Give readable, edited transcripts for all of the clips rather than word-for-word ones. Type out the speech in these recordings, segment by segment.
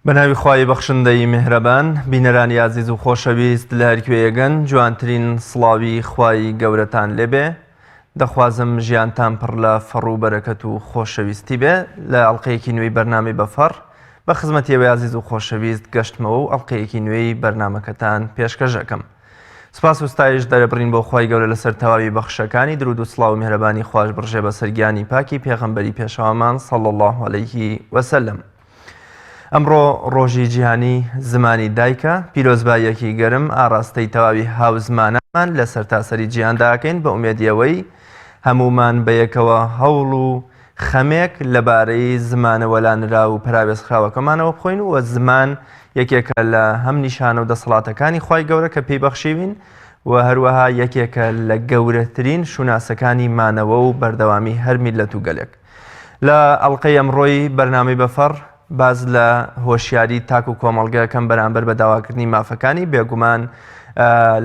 بە ناوی خوای بەخشندەی میهرەبان بینەرانی ئازیز و خۆشەویست لە هەرکوێیەگەن جوانترین سڵاوی خوای گەورەتان لێبێ دەخوازم ژیانتان پڕ لە فەڕ و بەرەکەت و خۆشەویستی بێ لە ئەڵلقەیەکی نوێی بەرنامەی بەفەڕ بە خزمەتی ئێوەی ئازیز و خۆشەویست گەشتمەوە و ئەڵلقەیەکی نوێی بەرنامەکەتان پێشکەش ئەکەم سپاس و ستایش دەرەبڕین بۆ خوای گەورە لەسەر تەواوی بەخشەکانی درود و سڵاو و میهرەبانی خواش بڕژێ بەسەر گیانی پاکی پێغەمبەری پێشەوامان صلی الله علیه وسلم. ئەمڕۆ ڕۆژی جیهانی زمانی دایکە، پیرۆزباییەکی گەرم ئاڕاستەی تەواوی هاوزمانانمان لە سەرتاسەری جیهاندا ئەکەین بە ئومێدی ئەوەی هەموومان بەیەکەوە هەوڵ و خەمێک لەبارەی زمانە وەلانراو و پەراوێزخراوەکەمانەوە بخۆین و زمان یەکێکە لە هەم نیشانە و دەسەڵاتەکانی خوای گەورە کە پێی بەخشیوین و هەروەها یەکێکە لە گەورەترین شوناسەکانی مانەوە و بەردەوامی هەر میللەت و گەلێک. لە ئەڵقەی ئەمڕۆی بەرنامەی بەفەڕ باس لە هۆشیاری تاک و کۆمەڵگە کەم بەرامبەر بە داواکردنی مافەکانی بێگومان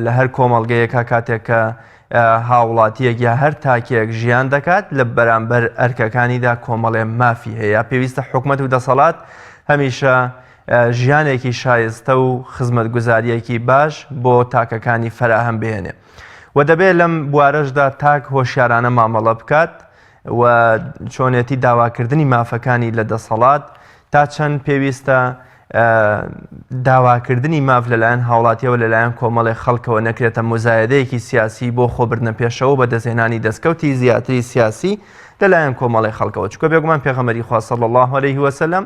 لە هەر کۆمەڵگەیەکە کاتێک کە هاوڵاتیەک یا هەر تاکێک ژیان دەکات لە بەرامبەر ئەرکەکانیدا کۆمەڵێ مافی هەیە پێویستە حکومەت و دەسەڵات هەمیشە ژیانێکی شایستە و خزمەتگوزاریەکی باش بۆ تاکەکانی فەراهەم بهێنێ و دەبێت لەم بوارەشدا تاک هۆشیارانە مامەڵە بکات و چۆنێتی داواکردنی مافەکانی لە دەسەڵات تا چەند پێویستە داواکردنی ماف لەلایەن هاوڵاتیەوە لەلایەن کۆمەڵێک خەڵکەوە نەکرێتە مزایدەیەکی سیاسی بۆ خۆبردنە پێشەوە بە دەستهێنانی دەستکەوتی زیاتری سیاسی لەلایەن کۆمەڵێک خەڵکەوە چونکە بێگومان پێغەمبەری خوا صلی الله علیه وسلم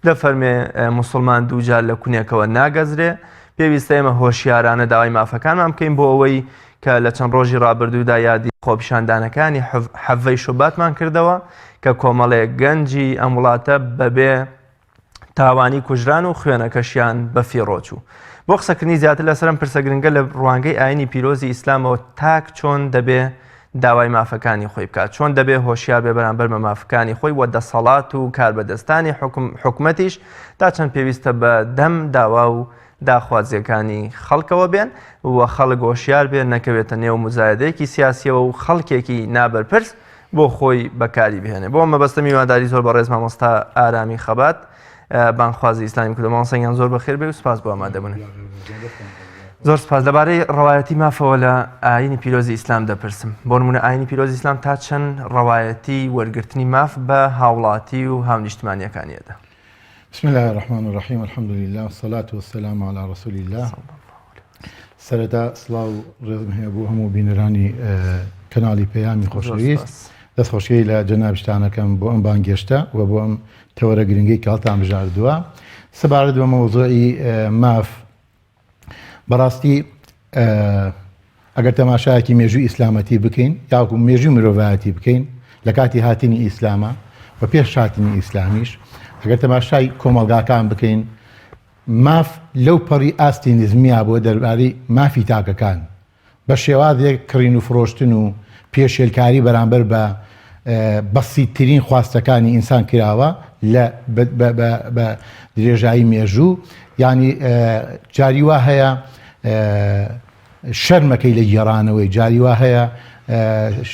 دەفەرمێ موسڵمان دووجار لە کونێکەوە ناگەزرێ پێویستە ئێمە هۆشیارانە داوای مافەکانمان بکەین بۆ ئەوەی کە لە چەند ڕۆژی ڕابردوودا یادی خۆپیشاندانەکانی حەڤەی شوباتمان کردەوە کە کۆمەڵێک گەنجی ئەم وڵاتە بەبێ تاوانی کوژران و خوێنەکەشیان بەفیڕۆ چوو. بۆ قسەکردنی زیاتر لەسەر ئەم پرسە گرنگە لە ڕوانگەی ئاینی پیرۆزی ئیسلامەوە تاک چۆن دەبێ داوای مافەکانی خۆی بکات چۆن دەبێ هۆشیار بێ بەرامبەر بە مافەکانی خۆی و دەسەڵات و کاربەدەستانی حکم حکومەتیش تا چەند پێویستە بە دەم داوا و داخوازیەکانی خەڵکەوە بێن و خەڵک هۆشیار بێ نەکەوێتە نێو مزایدەیەکی سیاسیەوە و خەڵکێکی نابەرپرس بۆ خۆی بەکاری بهێنێ بۆ مەبەستە میوانداری زۆر بەڕێز مامۆستا ئارامی خەبات بانگخوازی ئیسلامی کردو مامۆستا گیان زۆر بەخێر بێ و سپاس بۆ ئامادەبوون زۆر سپاس لەبارەی ڕەوایەتی مافەوە لە ئاینی پیرۆزی ئیسلام دەپرسم بۆ نمونە ئاینی پیرۆزی ئیسلام تا چەند ڕەوایەتی وەرگرتنی ماف بە هاوڵاتی و هاونیشتمانیەکانیەدا بسم الله الرحمن الرحیم الحمد لله والصلاة والسلام على رسول الله سەرەتا سڵاو ڕێزم هەیە بۆ هەموو بینەرانی کەناڵی پەیامی خۆشەویست دەستخۆشی لە جەنابشتانەکەم بۆ ئەم بانگێشتە و بۆ ئەم تەوەرە گرنگەی کە هەڵتان بژاردووە سەبارەت بە مەوزوعی ماف بەڕاستی ئەگەر تەماشایەکی مێژووی ئیسلامەتی بکەین یاکو مێژووی مرۆڤایەتی بکەین لە کاتی هاتنی ئیسلامە و پێش هاتنی ئیسلامیش ئەگەر تەماشای کۆمەڵگاکان بکەین ماف لەو پەڕی ئاستی نزمیا بۆ دەربارەی مافی تاکەکان بە شێوازێک کڕین و فرۆشتن و پێشێلکاری بەرامبەر بە بەسیتترین خواستەکانی ئینسان کراوە لە بە درێژایی مێژوو یانی جاری وا هەیە شەرمەکەی لە گێڕانەوەی جاری وا هەیە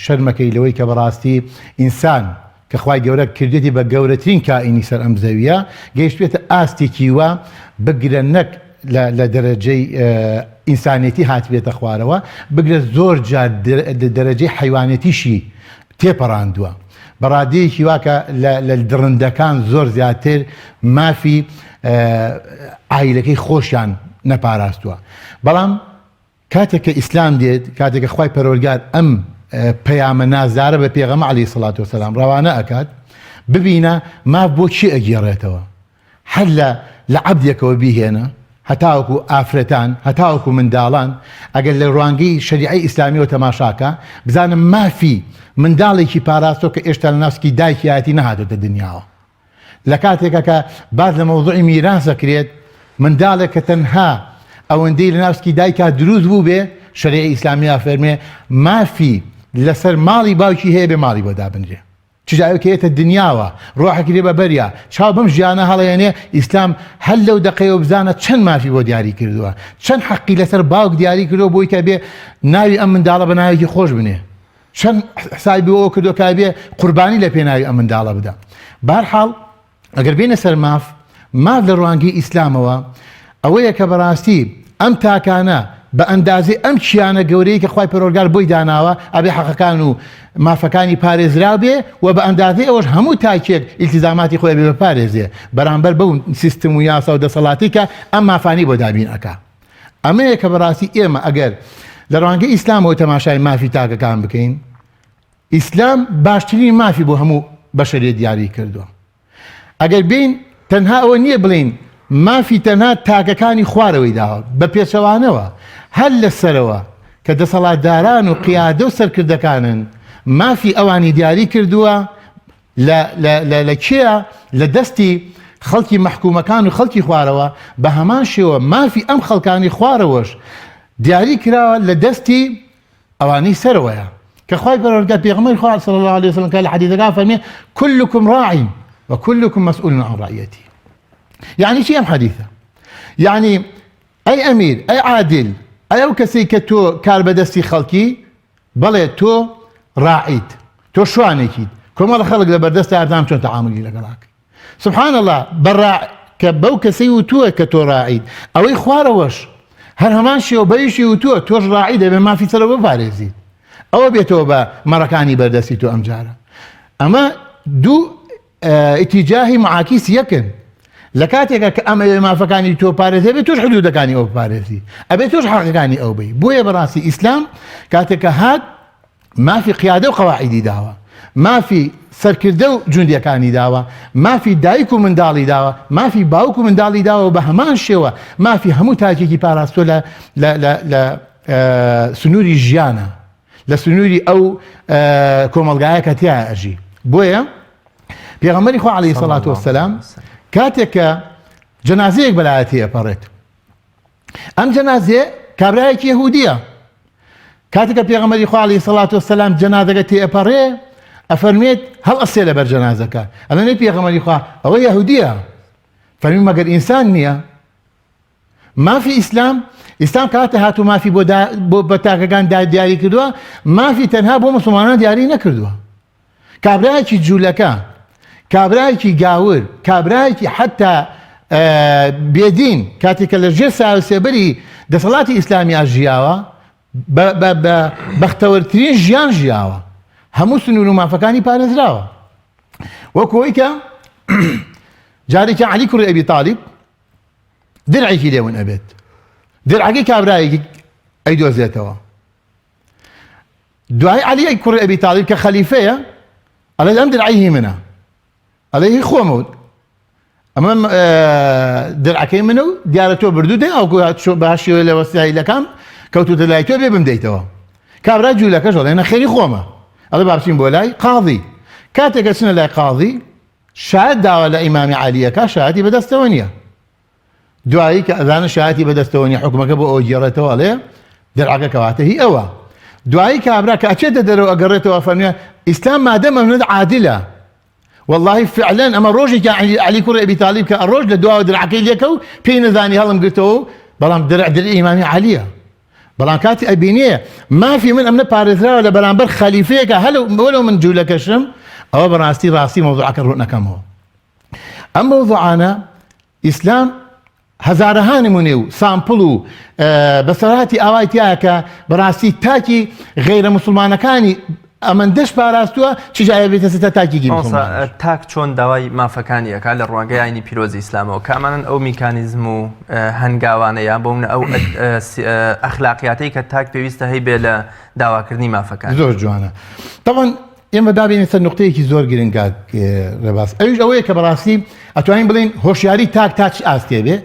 شەرمەکەی لەوەی کە بەڕاستی ئینسان کە خوای گەورە کردێتی بە گەورەترین کائینی سەر ئەم زەویە گەیشتێتە ئاستێکی وا بگرە نەک لە دەرەجەی ئینسانێتی هاتبێتە خوارەوە بگرە زۆر جار دەرەجەی حەیوانێتیشی تێپەڕاندووە بە ڕادەیەکی وا کە لە دڕندەکان زۆر زیاتر مافی عایلەکەی خۆشیان نەپاراستووە بەڵام کاتێک کە ئیسلام دێت، کاتێک کە خوای پەروەردگار ئەم پەیامە نازدارە بە پێغەمبەر علیە سڵات وسلام ڕەوانە ئەکات، ببینە ماف بۆ کێ ئەگێڕێتەوە؟ هەر لە لە عەبدێکەوە بیهێنە هەتاوەکو ئافرەتان، هەتاوەکو منداڵان، ئەگەر لە ڕوانگەی شەریعەی ئیسلامیەوە تەماشاکە، بزانە مافی منداڵێکی پاراستوە کە ئێشتا لە ناو سکی دایکیایەتی نەهاتۆتە دنیاوە. لە کاتێکا کە باس لە مەوزوعی میراس ئەکرێت، منداڵێک کە تەنها ئەوەندەی لە ناو سکی دایکا دروست بووبێ، شەریعەی ئیسلامی ئەفەرموێ مافی لەسەر ماڵی باوکی هەیە بێ ماڵی بۆ دابنرێ. چ جا ئەوی کە یەتە دنیاوە ڕۆحێکی لێ بە بەریا، چاو بەم ژیانە هەڵەیەنێ، ئیسلام هەر لەو دەقەیەوە بزانە چەند مافی بۆ دیاری کردووە، چەند حەقی لەسەر باوک دیاری کردووە بۆی کە بێ ناوی ئەم منداڵە بە ناوێکی خۆش بنێ. چەند حسابی بۆ ئەوە کردووە کە ئەبێ قوربانی لە پێناوی ئەم منداڵە بدا. بەهەرحاڵ ئەگەر بێینە سەر ماف، ماف لە ڕوانگەی ئیسلامەوە ئەوەیە کە بەڕاستی ئەم تاکانە بە ئەندازەی ئەم کیانە گەورەی کە خوای پەروەردگار بۆی داناوە ئەبێ حەقەکان و مافەکانی پارێزراو بێ و بە ئەندازەی ئەوەش هەموو تاکێک ئیلتیزاماتی خۆی ئەبێ بپارێزێ بەرامبەر بەو سیستم و یاسا و دەسەڵاتی کە ئەم مافانی بۆ دابین ئەکا. ئەمەیە کە بەڕاستی ئێمە ئەگەر لە ڕوانگەی ئیسلامەوە تەماشای مافی تاکەکان بکەین ئیسلام باشترین مافی بۆ هەموو بەشەریەت دیاری کردووە. ئەگەر بێین تەنها ئەوە نییە بڵێین مافی تەنها تاکەکانی خوارەوەی داوە، بە پێچەوانەوە هەر لە سەرەوە کە دەسەڵاتداران و قیادە و سەرکردەکانن مافی ئەوانی دیاری کردووە لە لە لە لە کێیە لە دەستی خەڵکی مەحکومەکان و خەڵکی خوارەوە بە هەمان شێوە مافی ئەم خەڵکانی خوارەوەش دیاری کراوە لە دەستی ئەوانەی سەرەوەیە کە خوای پەروەردگار پێغەمبەری خوا صلی الله علیه وسلم کە لە حەدیثەکە فەرمی كلكم راع وكلكم مسؤول عن رعيته یعنی چی ئەم حەدیثە یعنی ئەی ئەمیر ئەی عادل ئەی ئەو کەسەی کە تۆ کار بەدەستی خەڵکی بەڵێ تۆ ڕاعیت تۆ شوانێکیت کۆمەڵە خەڵک لە بەردەست ئاردام چۆن تەعاملی لەگەڵاکەی سبحان اللە بە ڕا کە بەو کەسەی وتووە کە تۆ ڕاعیت ئەوەی خوارەوەش هەر هەمان شێوە بەویشی وتووە تۆش ڕاعی دەبێ مافی سەرەوە بپارێزیت ئەوە بێتەوە بە مەڕەکانی بەردەستی تۆ ئەمجارە ئەمە دوو ئیتیجاهی معاکیس یەکن لە کاتێکە کە ئەمە مافەکانی تۆ پارێزێ بێت تۆش حدودەکانی ئەو پارێزی ئەبێت تۆش حەقەکانی ئەو بی بۆیە بەڕاستی ئیسلام کاتێکە هات مافی قیادە و قەواعیدی داوە، مافی سەرکردە و جوندیەکانی داوە، مافی دایک و منداڵی داوە، مافی باوک و منداڵی داوە و بە هەمان شێوە مافی هەموو تاکێکی پاراستوە لە لە لە لە سنووری ژیانە لە سنووری ئەو کۆمەڵگایە کە تیا ئەژی بۆیە پێغەمبەری خوا عەلەیهی سەڵات وەسەلام کاتێک کە جەنازەیەک بەلایەتی ئەپەڕێت ئەم جەنازەیە کابرایەکی یەهودیە کاتێک کە پێغەمبەری خوا عەلەیهی سەڵات وەسەلام جەنازەکە تێئەپەڕێ ئەفەرمێت هەڵئەسێ لەبەر جەنازەکە ئەڵێ پێغەمبەری خوا ئەوە یەهودیە فەرمی مەگەر ئینسان نییە مافی ئیسلام ئیسلام کاتە هاتو مافی بۆ بۆ بە تاکەکان دیاری کردووە مافی تەنها بۆ مسلمانان دیاری نەکردووە کابرایەکی جولەکە، کابرایەکی گاور، کابرایەکی حەتا بێدین کاتێک کە لە ژێر سایە و سێبەری دەسەڵاتی ئیسلامیا ژیاوە بە بەختەوەرترین ژیان ژیاوە هەموو سنوور و مافەکانی پارێزراوە وەکو ئەوەی کە جارێکی عەلی کوڕی ئەبی تالیب درعێکی لێ ون ئەبێت درعەکەی کابرایەکی ئەیدۆزێتەوە دوای عەلی کوڕی ئەبی تالیب کە خەلیفەیە ئەڵێ ئەم درعەی هی منە ئەڵێ هی خۆمە ئەمە درعەکەی منە و دیارە تۆ بردوو دەی ئەو باشیەوە لە وەسایلەکان کەوتوتە لای تۆ بێ بمدەیتەوە کابرا جوولەکەش ئەڵێ نەخێری خۆمە ئەڵێ با بچین بۆ لای قاضی کاتێک ئەچنە لای قاضی شاید داوا لە ئیمامی عەلیەکە شایەتی بەدەستەوە نییە دوایی کە ئەزانە شایەتی بەدەستەوە نیە حکومەکە بۆ ئەوە گێڕێتەوە ئەڵێ دەرعەکە کەواتە هی ئەوە دوایی کابرا کە ئەچێتە دەرەوە ئەگەڕێتەوە فەرمیە ئیسلام مادەم ئەمنت عادلە والله فعلا ئەمە ڕۆژێکی علی کوڕی ئەبی تالیب کە ڕۆژ لە دواوە درعەکەی لێکە و پێی نەزانی هەڵم گرتەوە بەڵام درع درعی ئیمامی عەلیە بەڵام کاتی ئەبینێ مافی من ئەمنە پارێزراوە لە بەرامبەر خەلیفەیەکە هەلو وەلو من جوولەکەشم ئەوە بەڕاستی ڕاستی مەوزوعەکە ڕوون ئەکەمەوە ئەم مەوزوعانە ئیسلام هەزارەها نمونەی و sample و بەسەرهاتی ئاوای تایە کە بەڕاستی تاکی غەیرە موسڵمانەکانی ئەمەندەش پاراستووە چ جایە بێتە سەر تاکێکی موسڵمان. تاک چۆن داوای مافەکانی ئەکا لە ڕوانگەی ئاینی پیرۆزی ئیسلامەوە کامانەن ئەو میکانیزم و هەنگاوانە یان بۆ منە ئەو ئەخلاقیاتەی کە تاک پێویستە هەیبێ لە داواکردنی مافەکان؟ زۆر جوانە. تەبعەن ئێمە دابێنە سەر نوقتەیەکی زۆر گرنگ کاک ڕێباز ئەویش ئەوەیە کە بەڕاستی ئەتوانین بڵێین هۆشیاری تاک تا چ ئاستێ بێ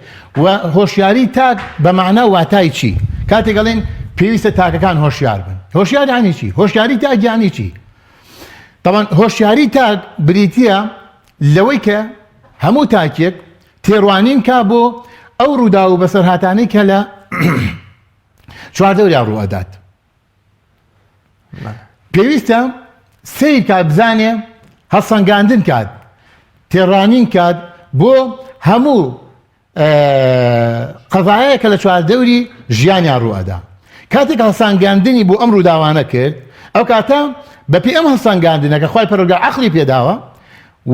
و هۆشیاری تاک بە مەعنا واتای چی کاتێک ئەڵێن پێویستە تاکەکان هۆشیار بن هۆشیار یانی چی هۆشیاری تاک یانی چی تەبعەن هۆشیاری تاک بریتییە لەوەی کە هەموو تاکێک تێڕوانین کا بۆ ئەو ڕووداو و بەسەرهاتانەی کە لە چواردەوریا ڕوو ئەدات پێویستە سەیر کات بزانێ هەڵسەنگاندن کات تێڕانین کات بۆ هەموو قەزایە کە لە چواردەوری ژیانیان ڕوئەدا کاتێک هەڵسانگاندنی بۆ ئەم ڕووداوانە کرد ئەو کاتە بەپێ ئەم هەڵسانگاندنە کە خوای پەروەردگار عەقڵی پێداوە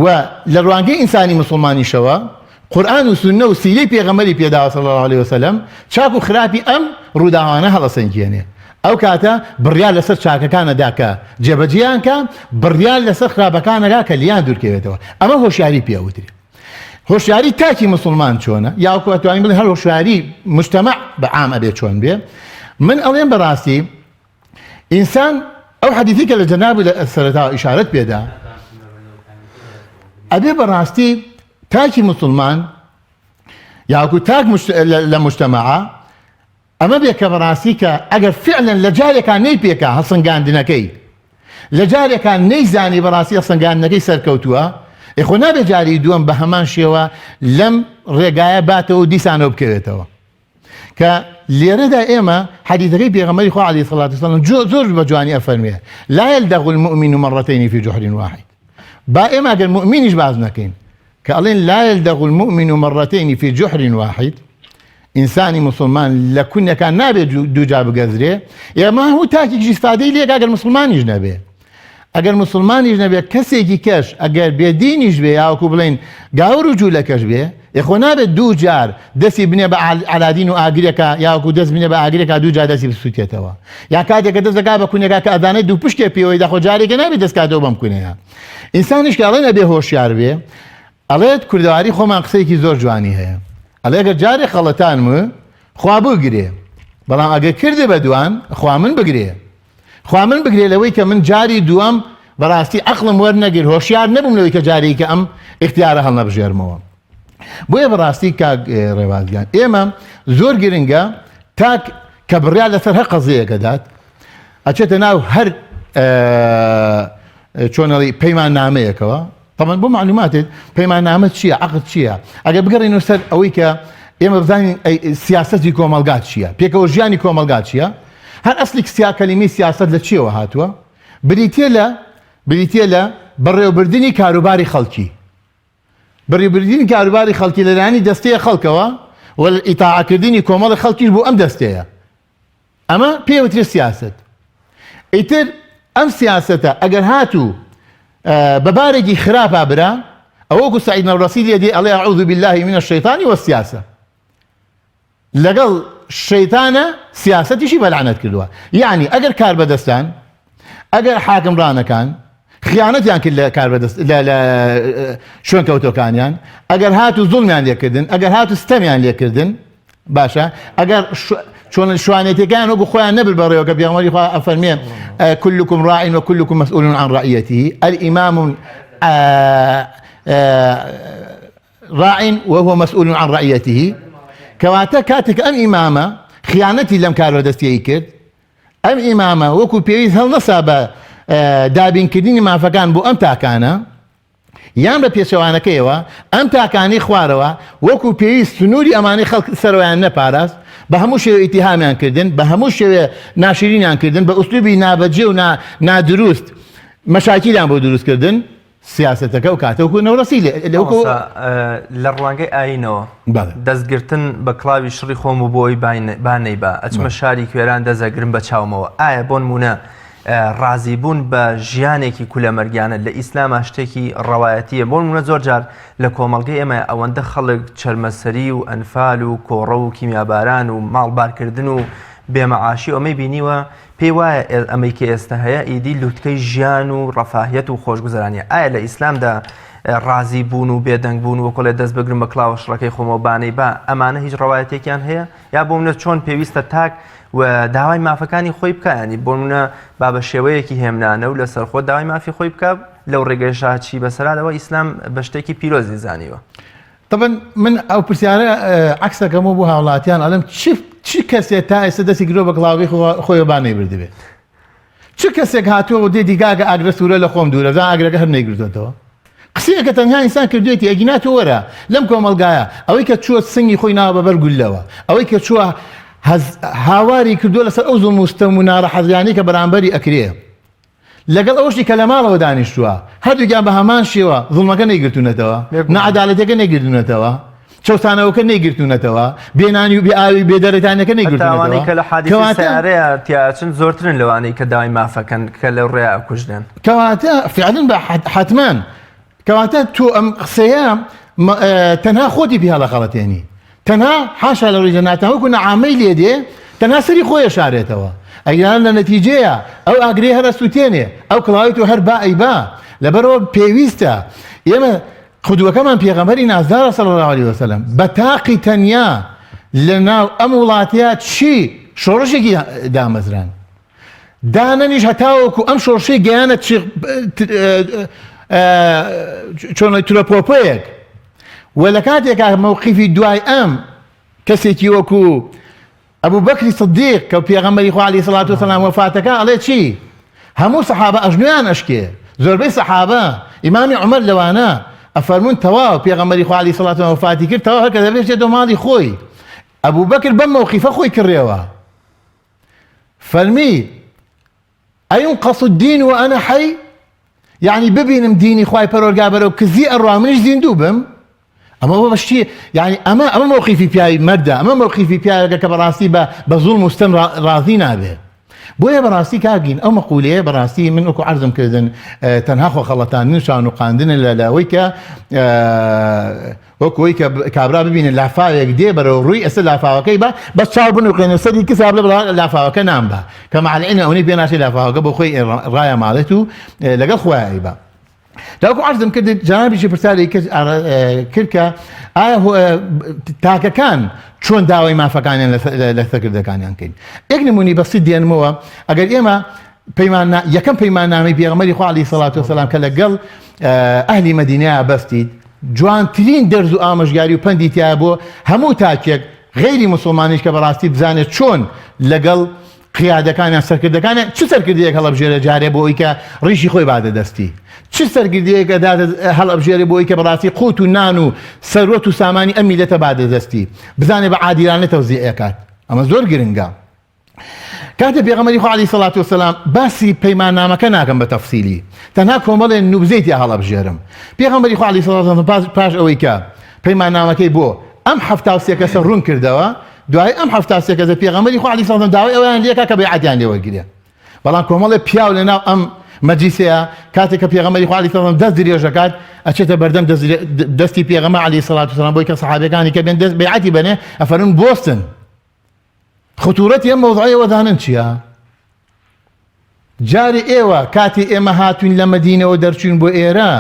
و لە ڕوانگەی ئینسانی مسلمانیشەوە. قورئان و سوننە و سیرەی پێغەمبەری پێداوە صلی اللە علیە وسلم چاک و خراپی ئەم ڕووداوانە هەڵەسەنگێنێ ئەو کاتە بڕیار لەسەر چاکەکان ئەدا کە جێبەجێیان کا بڕیار لەسەر خراپەکان ئەدا کە لیان دوورکەوێتەوە ئەمە هۆشیاری پێ ئەوترێ هۆشیاری تاکی مسلمان چۆنە یاوەکو ئەتوانین بڵێن هەر هۆشیاری مجتمع بە عام ئەبێ چۆن بێ من ئەڵێم بەڕاستی ئینسان ئەو حەدیثی کە لە جەنابی لە سەرەتا ئیشارەت پێدا ئەبێ بەڕاستی تاکی مسلمان یاکو تاک لە مجتەمەعە ئەمە بێ کە بەڕاستی کە ئەگەر فعلا لە جارێکا نەی پێکا هەڵسەنگاندنەکەی لە جارێکا نەیزانی بەڕاستی هەڵسەنگاندنەکەی سەرکەوتووە ئێ خۆ نابێ جاری دووەم بە هەمان شێوە لەم ڕێگایە باتەوە و دیسانەوە بکەوێتەوە کە لێرەدا ئێمە حەدیثەکەی پێغەمبەری خوا علیه الصلاة والسلام زۆر بە جوانی ئەفەرموێ لا يلدغ المؤمن مرتين في جحر واحد با ئێمە ئەگەر مؤمنیش باز نەکەین کە ئەڵێن لا يلدغ المؤمن مرتين في جحر واحد ئینسانی مسلمان لە کونەکان نابێت دووجا بگەزرێ ئێمە هەموو تاکێکیش ئیسفادەی لێکا گەر مسلمانیش نەبێ ئەگەر موسڵمانیش نەبێت کەسێکی کەش ئەگەر بێدینیش بێ یاوەکو بڵێین گاور و جوولەکەش بێ ئێ خۆ نابێت دوو جار دەستی بنێ بە عەلادین و ئاگرێکا یاوەکو دەست بنێ بە ئاگرێکا دوو جار دەستی بسووتێتەوە یا کاتێک کە دەست دەکات بە کونێکا کە ئەزانێت دوو پشتێ پێوەی دەخۆ جارێکە نابێت دەست کاتەوە بەم کونەیە ئینسانیش کە ئەڵێن ئەبێ هۆشیار بێ ئەڵێت کوردەواری خۆمان قسەیەکی زۆر جوانی هەیە ئەڵێ گەر جارێ خەڵەتانم خوا بگرێ بەڵام ئەگەر کردی بە دوان خوا من بگرێ خوا من بگرێ لەوەی کە من جاری دووەم بەڕاستی عەقڵم وەرنەگر هۆشیار نەبووم لەوەی کە جارێکی کە ئەم ئیختیارە هەڵنەبژێرمەوە بۆیە بەڕاستی کاک ڕێواز گیان ئێمە زۆر گرنگە تاک کە بڕیار لەسەر هەر قەزیەکە دات ئەچێتە ناو هەر چۆنەڵی پەیمان نامەیەکەوە تەبعەن بۆ معلوماتت پەیماننامە چییە عقد چییە ئەگەر بگەڕێینەوە سەر ئەوەی کە ئێمە بزانین سیاسەتی کۆمەڵگا چییە پێکەوە ژیانی کۆمەڵگا چییە هەر ئەسلی سیا کەلیمەی سیاسەت لە چیەوە هاتووە بریتە لە بریتە لە بەڕێوەبردنی کاروباری خەڵکی بەڕێوەبردنی کاروباری خەڵکی لەلایەنی دەستەیە خەڵکەوە و ئیتاعەکردنی کۆمەڵی خەڵکیش بۆ ئەم دەستەیە ئەمە پێی وترێت سیاسەت. ئیتر ئەم سیاسەتە ئەگەر هاتوو بە بارێکی خراپا برا، ئەوە وەکو سەعید نەوڕەسی لێ دێ ئەڵێ اعوذ باللە من الشیطان والسیاسە. لەگەڵ شەیتانە سیاسەتیشی بەلعنەت کردووە. یەعنی ئەگەر کاربەدەستان ئەگەر حاکمڕانەکان خیانەتیان کرد لە کاربەدەست لە لە شوێنکەوتەکانیان ئەگەر هات و زوڵمیان لێکردن ئەگەر هات و ستەمیان لێکردن باشە ئەگەر چۆن شوانێتەکان وەکو خۆیان نەبر بەڕێوە کە پێغەمبەری خوا ئەفەرمێ كلكم راع وكلكم مسؤول عن رعيته الإمام راع وهو مسؤول عن رعيته کەواتە کاتێک ئەم ئیمامە خیانەتی لەم کاربەدەستیەی کرد ئەم ئیمامە وەکو پێویست هەڵنەسا بە دابینکردنی مافەکان بۆ ئەم تاکانە، یان بە پێچەوانەکەیەوە ئەم تاکانەی خوارەوە وەکو پێویست سنووری ئەمانەی خەڵک سەرەوەیان نەپاراست، بە هەموو شێوە ئیتیهامیان کردن، بە هەموو شێوەیە ناشرینیان کردن، بە ئوسلوبی نابەجێ و نادروست مەشاکیلیان بۆ دروست کردن. سیاسەتەکە ئەو کاتە وەکو نەوڕەسی لێ وەکو مامۆستا لە ڕوانگەی ئایینەوە بەڵێ. دەستگرتن بە کڵاوی شڕی خۆم و بۆی با نەیبا ئەچمە شاری کوێران دەست ئەگرم بە چاومەوە ئایا بۆنموونە ڕازیبوون بە ژیانێکی کولەمەرگیانە لە ئیسلاما شتێکی ڕەوایەتیە بۆنموونە زۆر جار لە کۆمەڵگەی ئێمە ئەوەندە خەڵک چەرمەسەری و ئەنفال و کۆڕە و کیمیاباران و ماڵبارکردن و بێمەعاشی ئەمەی بینیوە پێی وایە ئەمەی کە ئێستا هەیە ئیدی لوتکەی ژیان و ڕەفاهیەت و خۆشگوزەرانیە. ئایا لە ئیسلامدا ڕازی بوون و بێدەنگ بوون وەکۆڵێ دەست بگرم بە کڵاوە شڕەکەی خۆمەوە بانەی با ئەمانە هیچ ڕەوایەتێکیان هەیە؟ یا بۆ منە چۆن پێویستە تاک و داوای مافەکانی خۆی بکا ینی بۆ منە با بە شێوەیەکی هێمنانە و لەسەرخۆ داوای مافی خۆی بکا لەو ڕێگەیشا چی بەسەرادەوە ئیسلام بە شتێکی پیرۆزی زانیوە. تەبەن من ئەو پرسیارە عەکسەکەمەوە بۆ هاوڵاتیان ئەڵێم چ چ کەسێ تا ئێستا دەستی گرۆ بە کڵاوی خۆی با نەیبردبێت چ کەسێک هاتووە و دێتی گاگە ئاگرە سوورە لە خۆم دوورە زان ئاگرەکە هەر نەیگرتۆتەوە قسەیەکە تەنها ئینسان کردوێتی ئەگینا تۆ وەرە لەم کۆمەڵگایە ئەوەی کە چووە سنگی خۆی ناوە بەبەر گوللەوە ئەوەی کە چووە هاواری کردووە لەسەر ئەو زوڵم و ستەم و ناڕەحەزیانەی کە بەرامبەری ئەکرێ لەگەڵ ئەوەشی کە لە ماڵەوە دانیشتووە، هەردووکیان بە هەمان شێوە زوڵمەکە نەیگرتوونەتەوە، ناعەدالەتیەکە نەیگرتوونەتەوە، چەوسانەوەکە نەیگرتوونەتەوە، بێ نانی و بێ ئاوی و بێ دەرەتانیەکە هەتا ئەوانەی نەیگرتوونەتەوە. کە لە حادیسەی کەواتە سەیارەیا تیا ئەچن زۆرترن لەوانەی کە داوای مافەکەن کە لەو ڕێیا ئەکوژرێن. کەواتە فعلا بە حەتمەن کەواتە تۆ ئەم قسەیە. تەنها خۆتی پێ هەڵەخەڵەتێنی تەنها حاشا لە ڕووی جەناتان وەکو نەعامەی لێ دێ تەنها سەری خۆی ئەشارێتەوە ئەگینا لە نەتیجەیە ئەو ئاگرەی هەر ئەسووتێنێ ئەو کڵاوی تۆ هەر با ئەیبا لەبەرەوە پێویستە ئێمە قدوەکەمان پێغەمبەری نازدارە صلی الله علیه وسلم بە تاقی تەنیا لە ناو ئەم وڵاتەیە چی شۆڕشێکی دامەزران دانەنیش هەتاوەکو ئەم شۆڕشەی گەیانە چۆن ترۆپۆپۆیەک و لە کاتێکا مەوقیفی دوای ئەم کەسێکی وەکو ئەبوو بەکری سدیق کە پێغەمبەری خوا عەلەیهی سڵات وسلام وەفاتەکە ئەڵێ چی هەموو سەحابە ئەژنۆیان ئەشکێ زۆربەی سەحابە ئیمامی عومەر لەوانە ئەفەرموون تەواو پێغەمبەری خوا عەلەیهی سڵات وسلام وەفاتی کرد تەواو هەر کەس دەبێ بچێتەوە ماڵی خۆی ئەبوو بەکر بەم مەوقیفە خۆی کڕێوە فەرمی ئەینقص الدین وأنا حی یعنی ببینم دینی خوای پەروەردگار بەرەو کزی ئەڕوا منیش زیندوو بم ئەمە بۆ بەشتی یعنی ئەمە ئەمە مەوقیفی پیاوی مەردە ئەمە مەوقیفی پیاوێکە کە بەڕاستی بە بە زوڵم و ستەم ڕازی نابێ بۆیە بەڕاستی کاگین ئەو مەقولەیە بەڕاستی من وەکو عەرزم کردن تەنها خۆ خەڵەتاندن و چاونوقاندنە لە لەوەی کە وەک ئەوەی کە کابرا ببینێ لافاوێک دێ بەرەو ڕووی ئێستا لافاوەکەی بە بەس چاو بنوقێنێ سەری کزا بڵێ بڵا لافاوەکە نامبا کە مع العلم ئەونەی پێ ناچێ لافاوەکە بۆ خۆی ڕایە ماڵێت و لەگەڵ خۆیان ئەیبا تاکو عەرزم کرد جنابیشی پرسیاری کرد کە ئایا تاکەکان چۆن داوای مافەکانیان لە سەرکردەکانیان کەین یەک نمونی بەسیط دێنمەوە ئەگەر ئێمە پەیمان یەکەم پەیماننامەی پێغەمبەری خوا عەلەیهی سەڵات وسەلام کە لەگەڵ ئەهلی مەدینەیا بەستیت جوانترین دەرز و ئامۆژگاری و پەندی تیایە بۆ هەموو تاکێک غەیری موسڵمانیش کە بەڕاستی بزانێت چۆن لەگەڵ قیادەکانیان سەرکردەکانیان چ سەرکردەیەک هەڵەبژێرێ جارێ بۆ ئەوی کە ڕیشی خۆی بادە دەستی چ سەرکردەیەک هەڵەبژێرێ بۆ ئەوی کە بەڕاستی قوت و نان و سەروەت و سامانی ئەم میلەتە بادە دەستی بزانێ بە عادیلانە تەوزیع ئەکات ئەمە زۆر گرنگە کاتێ پێغەمبەری خوا عەلەیهی سەڵات وسەلام باسی پەیماننامەکە ناکەم بە تەفسیلی تەنها کۆمەڵێ نوبزەی تیا هەڵەبژێرم پێغەمبەری خوا عەلەیهی سەڵات وسەلام پاش ئەوەی کە پەیماننامەکەی بۆ ئەم 73 کەسە ڕوون کردەوە دوای ئەم 73 کەسە پێغەمبەری خوا عەلەیهی سەڵات وسەلام داوای ئەویان لێکا کە بەیعەتیان لێ وەرگرێ بەڵام کۆمەڵێ پیاو لەناو ئەم مەجلیسەیە کاتێک کە پێغەمبەری خوا عەلەیهی سەلام دەست درێژ دەکات ئەچێتە بەردەم دەستی پێغەمبەر عەلەیهی سەڵات وسەلام بۆی کە سەحابەکانی کە بێن دەست بەیعەتی بەنێ ئەفەرموون بۆستن خطورەتی ئەم مەوزوعەی ئێوە دانن چییە؟ جارێ ئێوە کاتی ئێمە هاتوین لە مەدینەوە دەرچوین بۆ ئێرە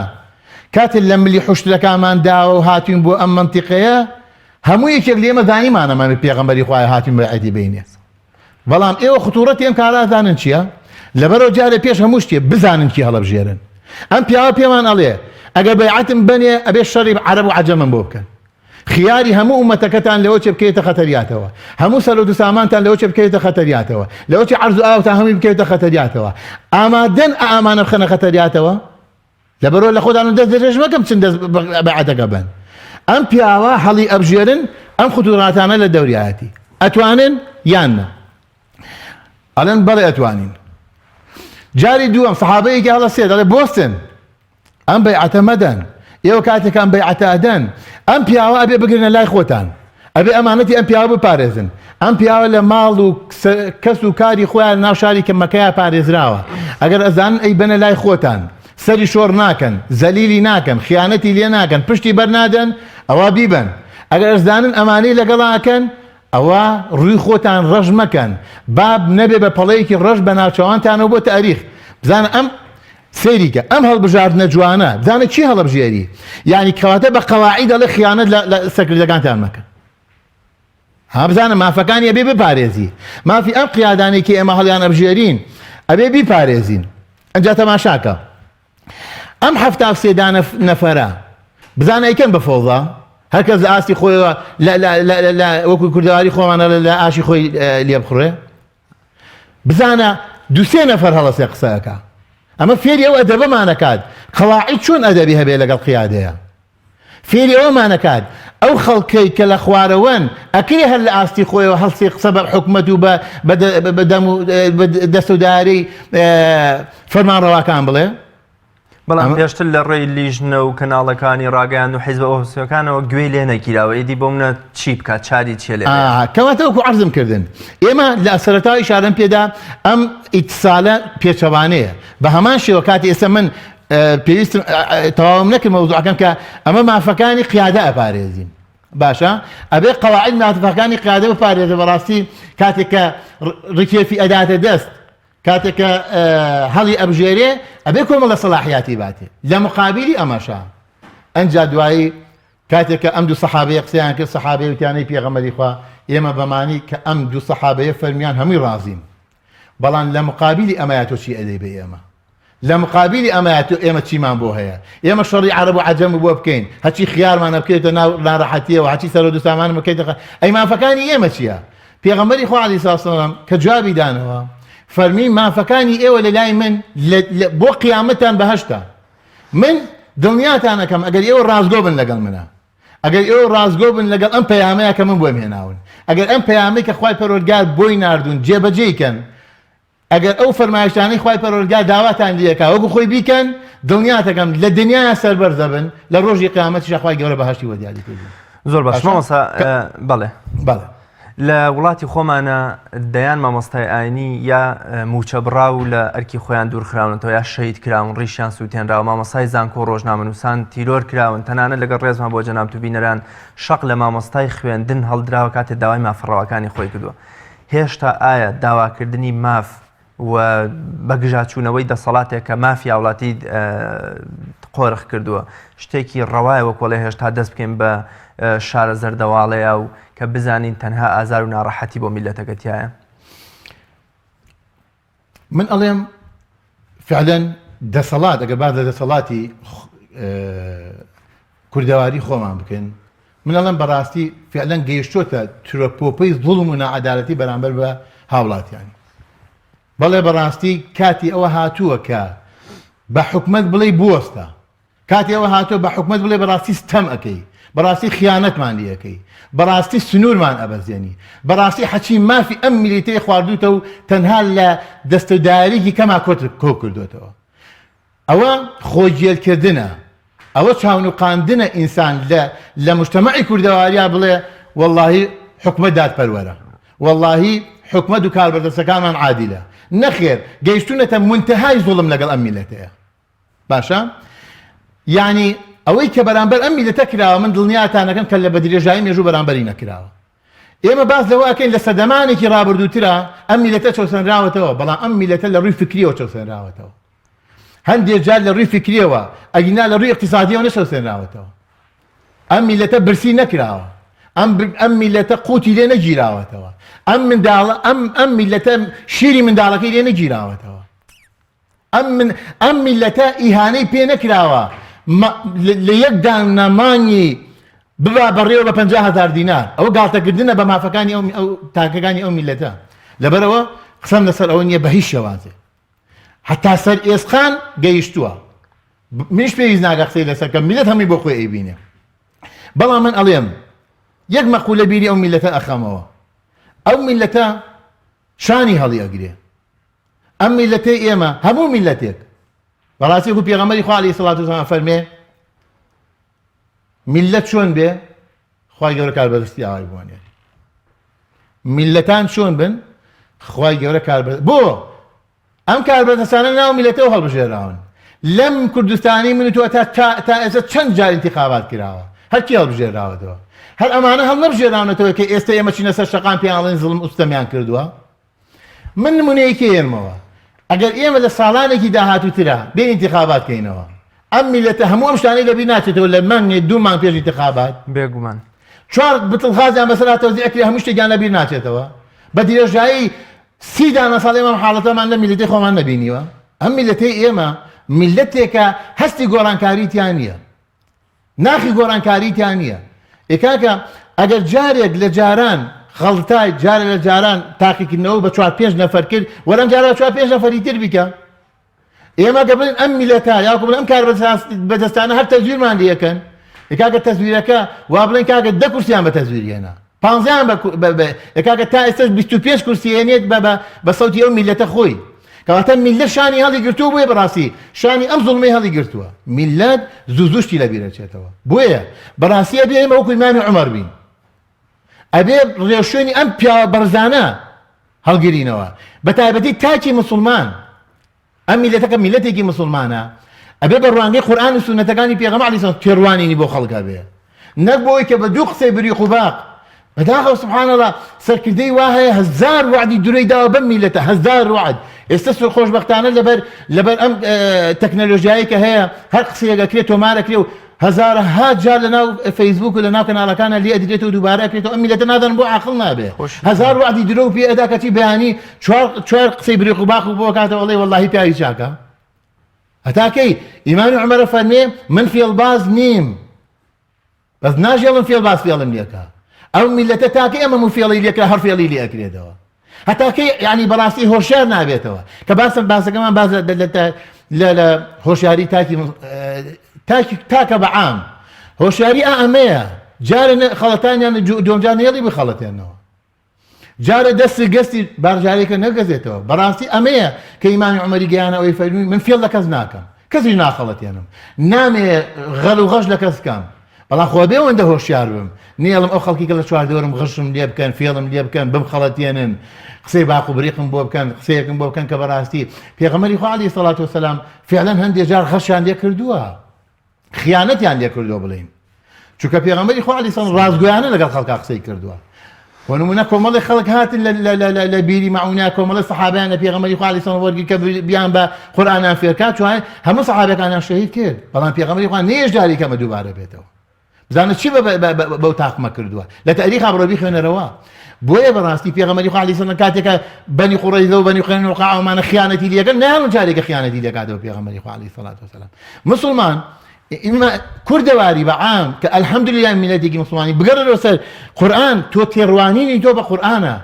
کاتێ لە ملی حوشترەکانمان داوە و هاتوین بۆ ئەم مەنتیقەیە هەموو یەکێک لە ئێمە زانیمانە مەمە پێغەمبەری خوایە هاتوین بەیعەتی بینێ بەڵام ئێوە خطورەتی ئەم کارە زانن چییە؟ لەبەرەوە جارێ پێش هەموو شتێ بزانن کی هەڵەبژێرن ئەم پیاوە پێمان ئەڵێ ئەگەر بەیعەتم بەنێ ئەبێ شەڕی عەرەب و عەجەمم بۆ بکەن خیاری هەموو ئومەتەکەتان لەوە چێ بکەوێتە خەتەریاتەوە، هەموو سەروەت و سامانتان لەوە چێ بکەوێتە خەتەریاتەوە، لەوە چێ عەرز و ئاوتان هەمووی بکەوێتە خەتەریاتەوە. ئامادەن ئە ئامانە بخەنە خەتەریاتەوە؟ لەبەرئەوە لە خۆتان دەست درێژ مەکەن بچن دەست بەیعەتەکە بەن. ئەم پیاوە هەڵی ئەبژێرن ئەم خطوراتانە لە دەوریایەتی. ئەتوانن یان نا؟ ئەڵێن بەڵێ ئەتوانین. جاری دووەم سەحابەیەکی هەڵەسێ دەڵێ بۆستن ئەم بەیعەتە مەدەن ئێوە کاتێک ئەم بەیعەتە ئەدەن ئەم پیاوە ئەبێ بگرنە لای خۆتان ئەبێ ئەمانەتی ئەم پیاوە بپارێزن ئەم پیاوە لە ماڵ و کەس و کاری خۆیان ناو شاری کە مەکەیا پارێزراوە ئەگەر ئەزانن ئەی بەنە لای خۆتان سەری شۆڕ ناکەن زەلیلی ناکەن خیانەتی لێ ناکەن پشتی بەرنادەن ئەوە بیبەن ئەگەر ئەزانن ئەمانەی لەگەڵا ئەکەن ئەوە ڕووی خۆتان ڕەش مەکەن با نەبێ بە پەڵەیەکی ڕەش بە ناوچەوانتانەوە بۆ تاریخ بزانە ئەم سەیری کە ئەم هەڵبژاردنە جوانە بزانە چی هەڵەبژێری یعنی کەواتە بە قەواعید دەڵێ خیانەت لە سەرکردەکانتان مەکەن ها بزانە مافەکانی ئەبێ بپارێزی مافی ئەم قیادانەی کە ئێمە هەڵیان ئەبژێرین ئەبێ بیپارێزین ئەنجا تەماشاکە ئەم 73 دانە نەفەرە بزانە ئەیکەن بە فەوزا هەرکەس لە ئاستی خۆیەوە وەکو کوردەواری خۆمانە لە ئاشی خۆی لێ بخڕێ بزانە دوسێ نەفەر هەڵەسێ قسە ئەکا ئەمە فێری ئەو ئەدەبەمانەکات قەواعید چۆن ئەدەبی هەبێ لەگەڵ قیادەیە فێری ئەوەمانەکات ئەو خەڵکەی کە لە خوارەوەن ئەکرێ هەر لە ئاستی خۆیەوە هەڵسی قسە بە حکومەت و بە دەم و دەست و دارەی فەرمانڕەواکان بڵێ بەڵام پێشتر لە ڕێی لیژنە و کەناڵەکانی ڕاگەیاند و حیزبە ئۆپۆزسیۆنەکانەوە گوێی لێ نەگیراوە ئیدی بۆ منە چی بکات چاری چیە لێ کەواتە وەکو عەرزم کردن ئێمە لە سەرەتاوە ئیشارەم پێدا ئەم ئیتسالە پێچەوانەیە بە هەمان شێوە کاتی ئێستا من. پێویستم تەواوم نەکرد مەوزوعەکەم کە ئەمە مافەکانی قیادە ئەپارێزین باشە ئەبێ قەواعد مافەکانی قیادە بپارێزە بەڕاستی کاتێک کە ڕکێفی ئەداتە دەست کاتێک کە هەڵی ئەبژێرێ ئەبێ کۆمەڵە سەلاحیاتی باتێ لە مقابلی ئەمەشە ئەنجا دوایی کاتێک کە ئەم دوو سەحابەیە قسەیان کرد سەحابەیە وتیانەی پێغەمبەری خوا ئێمە بەمانی کە ئەم دوو سەحابەیە فەرمیان هەمووی ڕازین بەڵام لە مقابلی ئەمەیا تۆ چی ئەدەی بە ئێمە؟ لە مقابلی ئەمەیا تۆ ئێمە چیمان بۆ هەیە؟ ئێمە شەڕی عەرەب و عەجەم بۆ بکەین هەرچی خیارمانە بکەوێتە ناو ناڕەحەتیەوە هەرچی سەرۆ دوسامان بکەیتە ئەی مافەکانی ئێمە چییە؟ پێغەمبەری خوا عەلەیهی سڵاو سەلام کە جوابی دانەوە فەرمی مافەکانی ئێوە لە لای من بۆ قیامەتان بەهەشتە من دڵنیاتان ئەکەم ئەگەر ئێوە ڕاستگۆ بن لەگەڵ منە ئەگەر ئێوە ڕاستگۆ بن لەگەڵ ئەم پەیامەیە کە من بۆم هێناون، ئەگەر ئەم پەیامەی کە خوای پەروەردگار بۆی ناردوون جێبەجێی کەن، ئەگەر ئەو فەرمایشتانەی خوای پەروەردگار داواتان لێکا وەکو خۆی بیکەن، دڵنیاتەکەم لە دنیایا سەربەرز دەبن، لە ڕۆژی قیامەتیشا خوای گەورە بەهەشتی بۆ دیاری کردوون. زۆر باش باشە؟ مامۆستا بەڵێ. بەڵێ. لە وڵاتی خۆمانە دەیان مامۆستای ئاینی یا مووچە بڕاو لە ئەرکی خۆیان دوورخراونەتەوە یا شەهید کراون ڕیشیان سووتێنراوە مامۆستای زانکۆ و ڕۆژنامەنووسان تیرۆر کراون تەنانەت لەگەڵ ڕێزمان بۆ جەنابت و بینەران شەق لە مامۆستای خوێندن هەڵدراوە کاتێ داوای مافە ڕەواکانی خۆی کردووە هێشتا ئایا داواکردنی ماف و بەگژاچوونەوەی دەسەڵاتێک کە مافی هاوڵاتی قۆرخ کردووە شتێکی ڕەوایە وەک وەڵێ هێشتا دەست بکەین بە شارە زەردەواڵەیە و کە بزانین تەنها ئازار و ناڕەحەتی بۆ میلەتەکە تایە من ئەڵێم فعلەن دەسەڵات ئەگەر باس لە دەسەڵاتی کوردەواری خۆمان بکەین من ئەڵێم بەڕاستی فعلەن گەیشتۆتە ترۆپۆپەی زوڵم و ناعەدالەتی بەرامبەر بە هاوڵاتیانی بەڵێ بەڕاستی کاتی ئەوە هاتووە کە بە حکومەت بڵێ بوەستە کاتی ئەوە هاتووە بە حکومەت بڵێ بەڕاستی ستەم ئەەکەی بەڕاستی خیانەتمان لەکەی بەڕاستی سنوورمان ئەبەزێنی بەڕاستی حەچی مافی ئەم میلیتەی خواردوتە و تەنها لە دەستەداریکی کەما کۆت کۆ کردوێتەوە ئەوە خۆ گێل کردنە، ئەوە چاونوقاندنە ئینسان لە لە موجتەمەعی کوردەواریا بڵێ وەڵاهی حکومەت دادپەروەرە، وەڵاهی حکومەت و کاربەدەستەکانمان عادیلە. نەخێر گەیشتوونەتە مونتەهای زوڵم لەگەڵ ئەم میللەتەیە. باشە یانی ئەوەی کە بەرامبەر ئەم میللەتە کراوە من دڵنیاتان ئەکەم کە لە بە درێژایی مێژوو بەرامبەری نەکراوە. ئێمە باس لەوە ئەکەین لە سەدەمانێکی ڕابردووترا ئەم میللەتە چەوسێنراوەتەوە، بەڵام ئەم میللەتە لە ڕووی فکریەوە چەوسێنراوەتەوە. هەندێ جار لە ڕووی فیکریەوە، ئەگینا لە ڕووی ئیقتیسادیەوە نەچەوسێنراوەتەوە. ئەم میللەتە برسی نەکراوە. ئەم ئەم میللەتە قوتی لێ نەگیراوەتەوە. ئەم منداڵە ئەم ئەم میللەتە شیری منداڵەکەی لێ نەگیراوەتەوە. ئەم من ئەم میللەتە ئیهانەی پێ نەکراوە. لە یەک دانە مانگی ببا بەڕێوە بە 50 هەزار دینار. ئەوە گاڵتەکردنە بە مافەکانی ئەو ئەو تاکەکانی ئەو میللەتە. لەبەرئەوە قسەم لەسەر ئەوە نییە بە هیچ شێوازێک. هەتا سەر ئێسقان گەیشتووە منیش پێویست ناکە قسەی لەسەر کەم میلەت هەمووی بۆ خۆی ئەیبینێ بەڵام من ئەڵێم یەک مەقولە بیری ئەو میلەتە ئەخەمەوە ئەو میلەتە شانی هەڵی ئەگرێ ئەم میلەتەی ئێمە هەموو میلەتێک بەڕاستی وەکو پێغەمبەری خوا عەلەیهی سڵات وسلام فەرمێ میلەت چۆن بێ خوای گەورە کاربەدەستی ئاوای بۆ نێرێ میلەتان چۆن بن خوای گەورە کار بۆ ئەم کاربەدەستانە ناو میلەتەوە هەڵبژێراون لەم کوردستانی من تۆ تا تا ئێستا چەند جار انتخابات کراوە هەرکی هەڵبژێراوەتەوە هەر ئەمانە هەڵ نەبژێراونەتەوە کە ئێستا ئێمە چینە سەر شەقام پێیان زڵم ئوستەمیان کردووە من نمونەیەکی هێنمەوە ئەگەر ئێمە لە ساڵانێکی داهاتووترا بێ ئینتخابات کەینەوە ئەم میلەتە هەموو ئەم شتانەی لەبیر ناچێتەوە لە مانگێ دوو مانگ پێش ئینتخابات بێگومان چوار بتڵ غازیان بەسەرا تەوزیع کرێ هەموو شتێکیان لەبیر ناچێتەوە بە درێژایی سی دانە ساڵ ئێمە ئەم حاڵەتەمان لە میلەتی خۆمان نەبینیوە ئەم میلەتەی ئێمە میلەتێکە هەستی گۆڕانکاری تیا نییە ناخی گۆڕانکاری تیا نییە. ئێ کاکە ئەگەر جارێک لە جاران خەڵتای جارێ لە جاران تاقیکردنەوە بە چوار پێنج نەفەر کرد وەرەم جارە بە چوار پێنج نەفەری تر بیکە ئێمە گە بڵێن ئەم میلەتە یاکو بڵێن ئەم کار بەدەستانە هەر تەزویرمان لێکەن ئێ کاکە تەزویرەکە وا بڵێن کاکە دە کورسیان بە تەزویر هێنا پانزەیان بە بە کاکە تا ئێستاش 25 کورسی هێنێت بە بە بە سەوتی ئەو میلەتە خۆی کەواتە میللەت شانی هەڵی گرتووە بۆیە بەڕاستی شانی ئەم زوڵمەی هەڵی گرتووە میللەت زوو زوو شتی لەبیر ئەچێتەوە بۆیە بەڕاستی ئەبێ ئێمە وەکو ئیمامی عومەر بین ئەبێ ڕێوشوێنی ئەم پیاوە بەرزانە هەڵگرینەوە بە تایبەتی تاکی مسوڵمان ئەم میللەتە کە میللەتێکی مسوڵمانە. ئەبێ بە ڕوانگەی قورئان و سوننەتەکانی پێغەمبەر عەلەیهی سەلام تێڕوانینی بۆ خەڵک هەبێ نەک بۆی کە بە دوو قسەی بریق و باق. بەداخەوە سبحان اللە سەرکردەی وا هەیە هەزار وەعدی درۆی داوە بەم میلەتە هەزار وەعد ئێستا سور خۆشبەختانە لەبەر لەبەر ئەم تەکنەلۆژیایی کە هەیە هەر قسەیەک ئەکرێت تۆمار ئەکرێ و هەزارەها جار لەناو فەیسبوک و لەناو کەناڵەکانە لێ ئەدرێتەوە دووبارە ئەکرێتەوە ئەم میلەتە نازانم بۆ عاقڵ نابێ هەزار وەعدی درۆ و پێ ئەدا کەچی بەیانی چوار چوار قسەی بریق و باق و بۆ کاتەوە ئەڵێ وەڵاهی پیاوی چاکە. هەتا کەی؟ ئیمامی عومەرە فەرمێ من فێڵباز نیم بەس ناژێڵم فێڵباز فێڵم لێکا. ئەو میلەتە تاکە ئێمە مو فێڵی لێکرا هەر فێڵی لێ ئەکرێتەوە. هەتا کەی یعنی بەڕاستی هۆشیار نابێتەوە کە باسم باسەکەمان باس لە لە هۆشیاری تاکی تاکی تاکە بە عام هۆشیاری ئا ئەمەیە جارە خەڵەتانیان دووەمجار نێڵی بخەڵەتێنەوە جارە دەستی گەستی بارجارێکە نەگەزێتەوە بەڕاستی ئەمەیە کە ئیمامی عومەری گەیانە ئەوەی فەرمووی من فێڵ لە کەس ناکەم کەسیش ناخەڵەتێنم نامێ غەل و غەش لە کەس بکەم بەڵام خۆ بێ ئەوەندە هۆشیار بم نێڵم ئەو خەڵکی کە لە چواردەورم غەشم لێ بکەن فێڵم لێ بکەن بمخەڵەتێنن قسەی باق و بریقم بۆ بکەن قسەیەکم بۆ بکەن کە بەڕاستی پێغەمبەری خوا عەلەیهی سەڵات وەسەلام فعلا هەندێ جار غەشیان لێ کردووە خیانەتیان لێ کردووە بڵێین چونکە پێغەمبەری خوا عەلەیهی سەلام ڕاستگۆیانە لەگەڵ خەڵکا قسەی کردووە بۆ نمونە کۆمەڵی خەڵک هاتن لە بیری مەعونە کۆمەڵی سەحابیان لە پێغەمبەری خوا عەلەیهی سەلام وەرگرت کە بیان بە قورئانیان فێرکا چوان هەموو سەحابەکانیان شەهید کرد بەڵام پێغەمبەری خوا نەیەش جاری کەمە دووبارە بێتەوە بزانە چی بەو تاقمە کردووە لە تاریخا بڕۆ بیخوێنەرەوە بۆیە بەڕاستی پێغەمبەری خوا عەلەیهی سەلام کاتێکە بەنی قوڕەیزە و بەنی قەینوقاع ئەوانە خیانەتی لێکەن نایەڵن جارێکە خیانەتی لێکاتەوە پێغەمبەری خوا عەلەیهی سەڵات وەسەلام مسلمان ئیمە کوردەواری بە عام کە الحمدلله میلەتێکی مسلمانی بگەڕێرەوە سەر قورئان تۆ تێڕوانینی تۆ بە قورئانە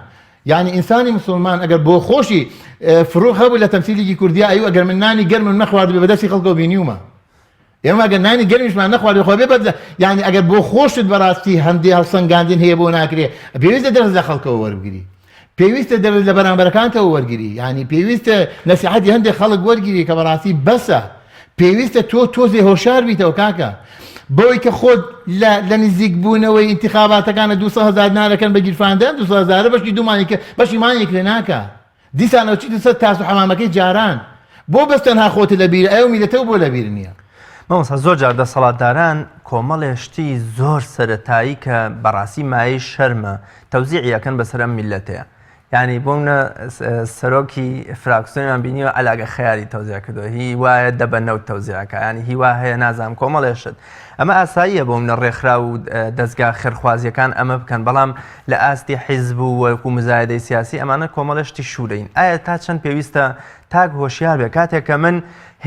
یعنی ئینسانی مسلمان ئەگەر بۆ خۆشی فروغ هەبوو لە تەمسیلێکی کوردیا ئەیو ئەگەر من نانی گەرمم نەخواردبێ بەدەستی خەڵکەوە بینیومە ئێمە ئەگەر نانی گەرمیشمان نەخواردبێ خۆ بێ بەدلە یعنی ئەگەر بۆ خۆشت بەڕاستی هەندێ هەڵسەنگاندن هەیە بۆ ناکرێ پێویستە دەرس لە خەڵکەوە وەربگری پێویستە دەرس لە بەرامبەرەکانتەوە وەرگری یعنی پێویستە نەسیحەتی هەندێک خەڵک وەرگری کە بەڕاستی بەسە پێویستە تۆ تۆزێ هۆشار بیتەوە کاکە بەوەی کە خۆت لە نزیک بوونەوەی ئینتخاباتەکانە 200 هزار نارەکەن بە گیرفاندان 200 هزارە بەشی دومانێک بەشی مانێک لێ ناکە دیسان ئەچیتە سەر تاس و حەمامەکەی جاران بۆ بەس تەنها خۆت لەبیرە ئەو میلەتەو بۆ لەبیر نییە. مامۆستا زۆر جار دەسەڵاتداران کۆمەڵێ شتی زۆر سەرەتایی کە بەڕاستی مایەی شەرمە تەوزیعی ئەکەن بەسەر ئەم میللەتەیە یعنی بۆ منە سەرۆکی فراکسیۆنیان بینیوە عەلاگە خەیاری تەوزیع کردووە هی وایە دەبە نەوت تەوزیعەکە ینی هی وا هەیە نازانم کۆمەڵێ شت ئەمە ئاساییە بۆ منە ڕێکخراو و دەزگا خێرخوازیەکان ئەمە بکەن بەڵام لە ئاستی حیزب و وەکو مزایدەی سیاسی ئەمانە کۆمەڵێ شتی شوورەین ئایا تا چەند پێویستە تاک هۆشیار بێ کاتێک کە من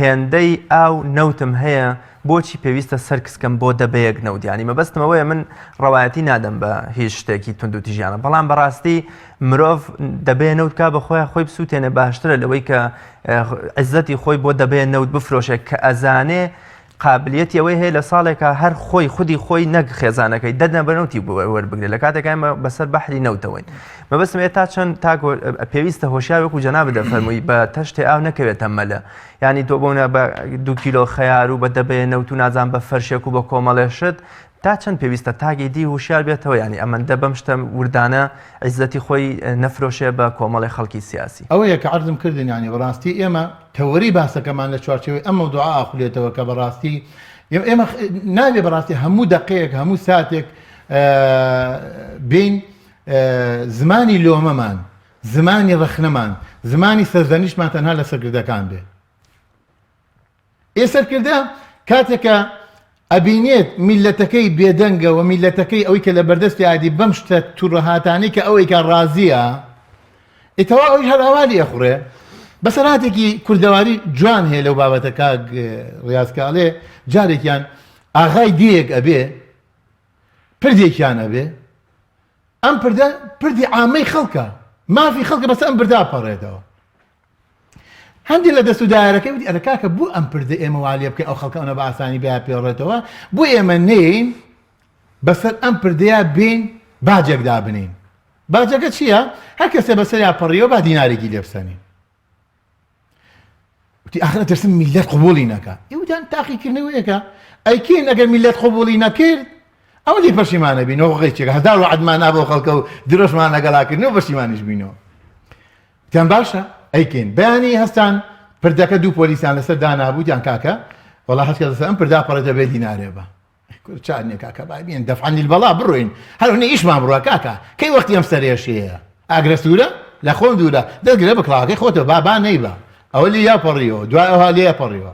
هێندەی ئاو نەوتم هەیە بۆچی پێویستە سەر کسکەم بۆ دەبەیەک نەوت یانی مەبەستم ئەوەیە من ڕەوایەتی نادەم بە هیچ شتێکی توندوتیژیانە بەڵام بەڕاستی مرۆڤ دەبێ نەوت کا بە خۆیان خۆی بسووتێنێ باشترە لەوەی کە عزەتی خۆی بۆ دەبێ نەوت بفرۆشێک کە ئەزانێ قابلیەتی ئەوەی هەیە لە ساڵێکا هەر خۆی خودی خۆی نەک خێزانەکەی دە دەبە نەوتی وەربگرێت لە کاتێک ئێمە بەسەر بەحری نەوتەوەین مەبەستم ئێ تا چەند تاکۆ پێویستە هۆشیار وەکو جەنابت دەفەرمووی بە تەشتێ ئاو نەکەوێتە مەلە یعنی تۆ بۆنە بە دو کیلۆ خەیار و بە دەبەیە نەوت و نازان بە فەرشێک و بە کۆمەڵێ شت تا چەند پێویستە تاگی دی هوشیار بێتەوە یعنی ئەمەندە بەم شتە وردانە عیزەتی خۆی نەفرۆشێ بە کۆمەڵی خەڵکی سیاسی. ئەوەیە کە عەرزم کردن یانی بەڕاستی ئێمە تەوەرەی باسەکەمان لە چوارچێوەی ئەم مەودوعە ئاخولێتەوە کە بەڕاستی ئێمە نابێ بەڕاستی هەموو دەقەیەک هەموو ساتێک بین زمانی لۆمەمان زمانی ڕەخنەمان زمانی سەرزەنیشتمان تەنها لە سەرکردەکان بێ ئێ سەرکردە کاتێک کە ئەبینێت میللەتەکەی بێدەنگە و میللەتەکەی ئەوەی کە لە بەردەستیادی بەم شتە تورەهاتانەی کە ئەوەی کە ڕازیە ئێ تەواو ئەویش هەر ئاوا لێ ئەخوڕێ. بەسەرهاتێکی کوردەواری جوان هەیە لەو بابەتە کاک ڕیاز کە ئەڵێ جارێکیان ئاغای دێیەک ئەبێ پردێکیان ئەبێ ئەم پردە پردی عامەی خەڵکە مافی خەڵکە بەسە ئەم پردە پەڕێتەوە هەندێک لە دەست و دایرەکەی وتی ئەرە کاکە بۆ ئەم پردە ئێمە وا لێ بکەین ئەو خەڵکە ئەونە بە ئاسانی بیا پێڕێتەوە بۆ ئێمە نەیەین بەسەر ئەم پردەیە بین باجێک دابنین باجەکە چییە؟ هەر کەسێ بەسەریا پەڕیەوە با دینارێکی لێ بسەنین. وتی ئاخر ئەترسم میللەت قبوڵی نەکا. ئێ وتیان تاقیکردنەوەیەکە ئەیکەین ئەگەر میللەت قبوڵی نەکرد ئەوە لێی پەشیمانە بینەوە غەیچێکە هەزار وەعدمان نا بۆ خەڵکە و درۆشمان لەگەڵا کردن و پەشیمانیش بینەوە. وتیان باشە ئەیکەین. بەیانی هەستان پردەکە دوو پۆلیسیان لەسەر دانابوو وتیان کاکە. وەڵا هەست کە لەسەر ئەم پردا پەڕێتە بێ دینارێ بە کورە چار نییە کاکە با بێن دەفعەن للبەڵا بڕۆین هەر هەنێ ئیشمان بڕوا کاکە کەی وەختی ئەم سەرێشەیە ئاگرە سوورە لە خۆم دوورە دەستگرە بە کڵاوەکەی خۆتەوە با با نەیبا ئەوە لێ یا پەڕیەوە دوای ئەوها لێ پەڕیەوە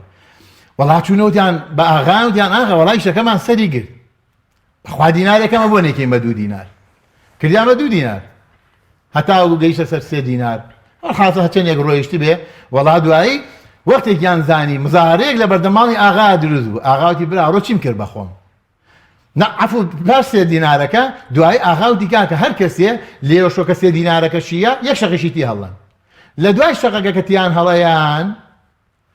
وەڵا چوونەوتیان بە ئاغایان وتیان ئاغا وەڵا ئیشەکەمان سەری گرت بەخوا دینارێکەمە بۆ نەکەین بە دوو دینار کردیان بە دوو دینار هەتاوەکو گەیشتە سەر سێ دینار خاصە هەچەندێک ڕۆیشت بێ وەڵا دوایی وەختێکیان زانی مزارەیەک لە بەردەم ماڵی ئاغا دروست بوو ئاغاوتی برا ڕۆ چیم کرد بەخۆم نا عەفو پاش سێ دینارەکە دوایی ئاغاوتی کاکە هەر کەسێ لێوە شۆکە سێ دینارەکە شیە یەک شەقیشی تی هەڵەن لە دوای شەقەکە کە تیان هەڵەیان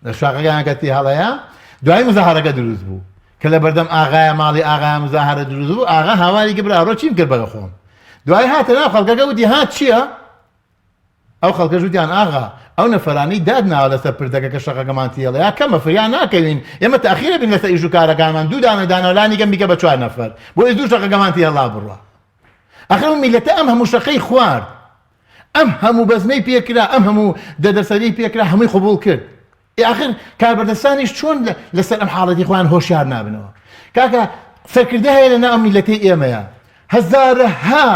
لە شاخەکەیان کە تێهەڵەیە دوای مزاهرەکە دروست بوو کە لە بەردەم ئاغایە ماڵی ئاغایە مزاهرە دروست بوو ئاغا هاواری کرد برا ڕۆ چیم کرد بەگە خۆم دوای هاتە ناو خەڵکەکە وتی ها چییە ئەو خەڵکەش وتیان ئاغا ئەو نەفەرانەی داد ناوە لەسەر پردەکە کە شەقەکەمان تێڵەیە کەمە فریا ناکەوین ئێمە تاخیرە بین لەسەر ئیش و کارەکانمان دوو دانە دانەولانی کەم بیکە بە چوار نەفەر بۆ دوو شەقەکەمان تێڵا بڕوا ئەخر ئەم میلەتە ئەم هەموو شەقەی خوارد ئەم هەموو بەزمەی پێکرا ئەم هەموو دەردەسەری پێکرا هەمووی قبوڵ کرد ئاخر کاربەدەستانیش چۆن لەسەر ئەم حاڵەتی خۆیان هۆشیار نابنەوە کاکە سەرکردە هەیە لە ناو میلەتەی ئێمەیە هەزارەها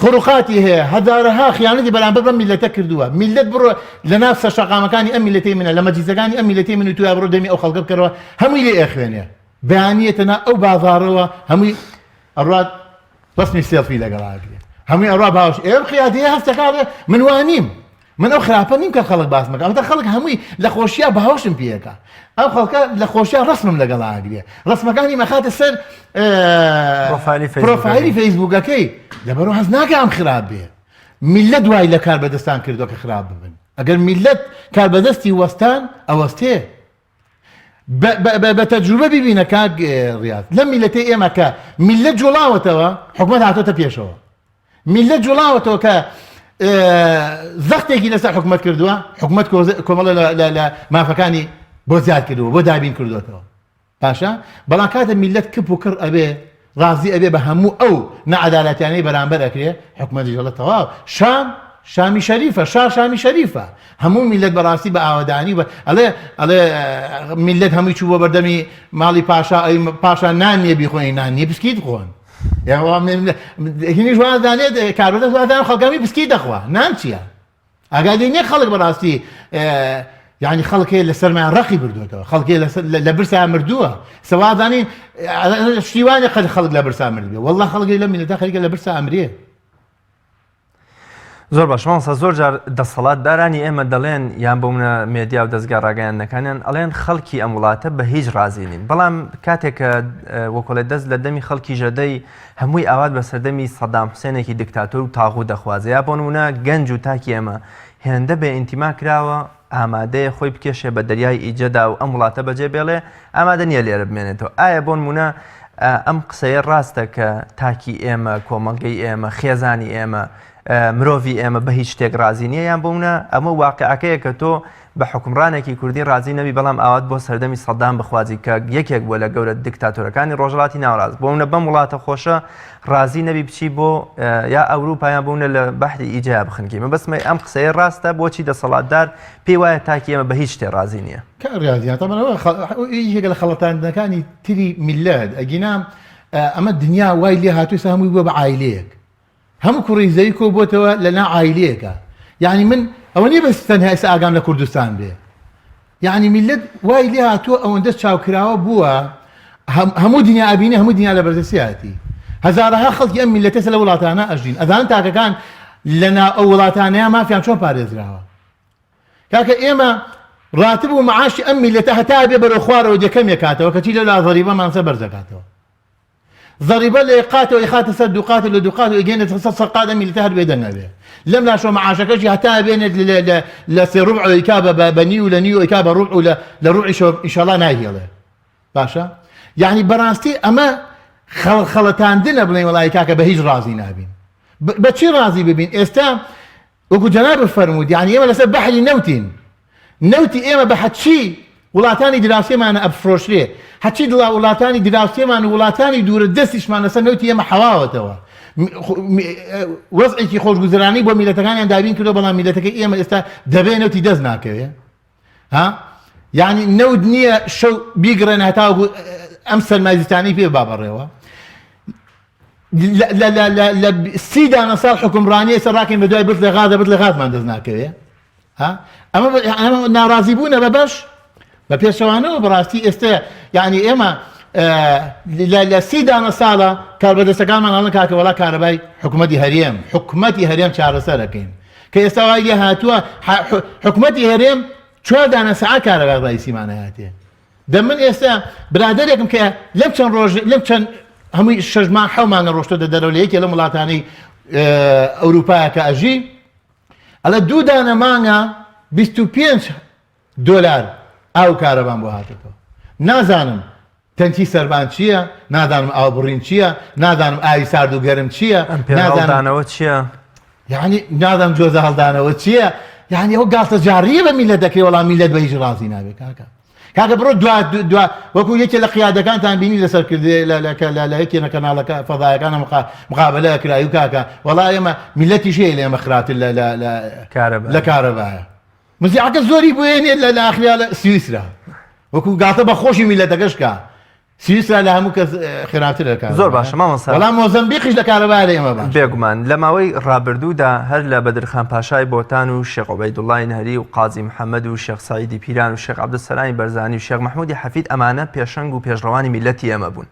خروقاتی هەیە هەزارەها خیانەتی بەرامبەر بەم میلەتە کردووە میلەت بڕۆ لە ناو سەرشەقامەکانی ئەم میلەتەی منە لە مەجلیسەکانی ئەم میلەتەی من و تویا بڕۆ دەمی ئەو خەڵکە بکەرەوە هەمووی لێ ئەخوێنێ بەیانیەتە نا ئەو بازاڕەوە هەمووی ئەڕات ڕسمی سێڵفی لەگەڵ ئاگرێ هەمووی ئەڕا باوەش ئێم قیادەیە هەستەکە من وانیم من ئەو خراپە نیم کە خەڵک باس مەکە ئەوەتا خەڵک هەمووی لە خۆشییا باوەشم پێەکە ئەو خەڵکە لە خۆشییا ڕسمم لەگەڵ ئاگرێ ڕسمەکانی مەخاتە سەر پرۆفایلی فەیسبوکەکەی لەبەرەوە هەست ناکە ئەم خراپ بێ میلەت وای لە کار بەدەستان کردووە کە خراپ ببن ئەگەر میلەت کار بەدەستی وەستان ئەوەستێ بە تەجروبە بیبینە کاک ڕیاز لەم میلەتەی ئێمە کە میلەت جوڵاوەتەوە حکومەت هاتۆتە پێشەوە میلەت جوڵاوەتەوە کە زەختێکی لەسەر حکومەت کردووە حکومەت کۆمەڵە لە مافەکانی بۆ زیاد کردووە بۆ دابین کردوێتەوە باشە بەڵام کاتە میلەت کپ و کڕ ئەبێ ڕازی ئەبێ بە هەموو ئەو نەعەدالەتیانەی بەرامبەر ئەکرێ حکومەتیش ئەڵێ تەواو شام شامی شەریفە شار شامی شەریفە هەموو میلەت بەڕاستی بە ئاوەدانی بە ئەڵێ ئەڵێ میلەت هەمووی چوو بۆ بەردەمی ماڵی پاشا ئەی پاشا نان نییە بیخۆن نان نییە بسکیت بخۆن هینیش وازانێت کاربەدەست وازان خەڵکانی بسکیت دەخوا نان چییە؟ ئاگای لێ نیە خەڵک بەڕاستی یعنی خەڵک هەیە لە سەرمایان ڕقی بردوێتەوە خەڵکی لە برسا مردووە سەوازانی شتیوانە قەت خەڵک لە برسا مردوێ والله خەڵکی لە میلەتە خەریکە لە برسا ئەمرێ زۆر باش مامۆستا زۆر جار دەسەڵاتدارانی ئێمە دەڵێن یان بۆ منە مێدیا و دەستگا ڕاگەیاندنەکانیان ئەڵێن خەڵکی ئەم وڵاتە بە هیچ ڕازی نین بەڵام کاتێک کە وەکۆڵێ دەست لە دەمی خەڵکی ژەدەی هەمووی ئاوات بە سەردەمی سەدام حوسێنێکی دکتاتۆر و تاغوت دەخوازێ یا بۆ نموونە گەنج و تاکی ئێمە هێندە بێ ئینتیما کراوە ئامادەیە خۆی بکێشێ بە دەریای ئیجەدا و ئەم وڵاتە بەجێ بێڵێ ئامادە نییە لێرە بمێنێتەوە ئایا بۆ نموونە ئەم قسەیە ڕاستە کە تاکی ئێمە کۆمەڵگەی ئێمە خێزانی ئێمە مرۆڤی ئێمە بە هیچ شتێک ڕازی نییە یان بۆ منە ئەمە واقعەکەیە کە تۆ بە حوکمڕانێکی کوردی ڕازی نەبی بەڵام ئاوات بۆ سەردەمی سەدام بخوازی کە یەکێک بووە لە گەورە دیکتاتۆرەکانی ڕۆژهەڵاتی ناوەڕاست بۆ منە بەم وڵاتە خۆشە ڕازی نەبی بچی بۆ یا ئەوروپا یان بۆ منە لە بەحری ئیجەیا بخنکی مەبەستمە ئەم قسەیە ڕاستە بۆچی دەسەڵاتدار پێی وایە تاکی ئێمە بە هیچ شتێ ڕازی نییە؟ کاک ڕیاز گیان تەبعەن ئەوە یەکێکە لە خەڵەتاندنەکانی تری میللەت ئەگینا ئەمە دنیا وای لێ هاتووە ئێستا هەمووی بووە بە عایلەیەک هەموو کوڕی زەوی کۆ بۆتەوە لە ناو عایلەیەکە یعنی من ئەوە نییە بەس تەنها ئێستا ئاگام لە کوردستان بێ یعنی میللەت وای لێ هاتووە ئەوەندە چاوکراوە بووە هەموو دنیا ئەبینێ هەموو دنیا لە بەردەستیاتی هەزارەها خەڵکی ئەم میللەتە لە وڵاتانە ئەژین ئەزان تاکەکان لە ناو ئەو وڵاتانەیە مافیان چۆن پارێزراوە کاکە ئێمە ڕاتب و معاشی ئەم میللەتە هەتا بێ بەرەو خوارەوە دێ کەمێکاتەوە کەچی لەولا زەریبەمان سەر بەرزەکاتەوە زەریبە لە قاتەوە ئیخاتە سەر دووقات لە دووقات و ئەگەێنێت سەر سەر قات ئەم میللەتە هەر بێدەنگ ئەبێ لەم لاشەوە معاشەکەشی هەتا بێنێت لە سێ ڕوبع ئەیکا بە نیو لە نیو ئەیکا بە ڕوبع و لە ڕوبعیشەوە ئیشەڵا نایهێڵێ باشە یعنی بەڕاستی ئەمە خەڵەتاندنە بڵێن وەڵی کاکە بە هیچ ڕازی نابین بەچی ڕازی ببین ئێستا وەکو جەنابت فەرمووت یانی ئێمە لەسەر بەحری نەوتین نەوتی ئێمە بە هەچی وڵاتانی دراوسێمانە ئەفرۆشرێ هەچی دڵا وڵاتانی دراوسێمان و وڵاتانی دوورە دەستیشمان لەسەر نەوتی ئێمە حەواوەتەوە وەزعێکی خۆشگوزەرانی بۆ میلەتەکانیان دابین کردو بەڵام میلەتەکەی ئێمە ئێستا دەبێ نەوتی دەست ناکەوێ ها؟ یعنی نەوت نییە شەو بیگڕێن هەتاوەکو ئەم سەرمایزیتانەی پێ با بەڕێوە لە سی دانە ساڵ حکومڕانی ئێستا ڕاکەین بە دوای بتڵێ غازە بتڵێ غازمان دەست ناکەوێ ها ئەمە ئەمە ناڕازی بوونە بە بەش بە پێچەوانەوە بەڕاستی ئێستا یعنی ئێمە لە سی دانە ساڵە کاربەدەستەکانمان ئەڵێن کاکە وەڵا کارەبای حکوومەتی هەرێم حکوومەتی هەرێم چارەسەرەکەین کە ئێستا وای لێ هاتووە حکوومەتی هەرێم چوار دانە سەعات کارەبای ڕئیسیمان هاتێ دە من ئێستا برادەرێکم کە لەم چەند ڕۆژ لەم چەند هەمووی شەش مانگ حەو مانگە ڕۆشتۆتە دەرەوە لە یەکێ لەم وڵاتانەی ئەوروپایە کە ئەژی ئەڵێ دوو دانە مانگە 25 دۆلار ئاو کارەبام بۆ هاتێتەوە نازانم تەنکی سەربان چییە نازانم ئاوبڕین چییە نازانم ئاوی سارد و گەرم چییە ئەم پێڵدانەوە چییە یعنی نازانم جۆزە هەڵدانەوە چییە یعنی ئەو گاڵتە جاڕیە بە میلەت دەکرێ وەڵام میلەت بە هیچ ڕازی نابێ کاکە کاکە بڕۆ دوا دوا وەکو یەکێ لە قیادەکانتان بینی لەسەر کردێ لە لە لە لە یەکێ لە کەناڵەکە فەضایەکانە مقابلە کرای و کاکە وەڵا ئێمە میلەتیش هەیە لە ئێمە خراپتر لە لە لە کارەبا لە کارەبایە مزیعەکە زۆری بۆیە لە لە ئاخریا لە سویسرا وەکو گاتە بە خۆشی میلەتەکەش کا سویسرا لە هەموو کەس خراپترە کارەبا. زۆر باشە مامۆستا. وەڵام مۆزەمبیقیش لە کارەبا لە ئێمە باشترە. بێگومان لە ماوەی ڕابردوودا هەر لە بەدرخان پاشای بۆتان و شێخ عوبەیدوڵڵای نەهری و قازی محەمەد و شێخ سەعیدی پیران و شێخ عەبدولسەلامی بەرزانی و شێخ مەحموودی حەفید ئەمانە پێشەنگ و پێشڕەوانی میللەتی ئێمە بوون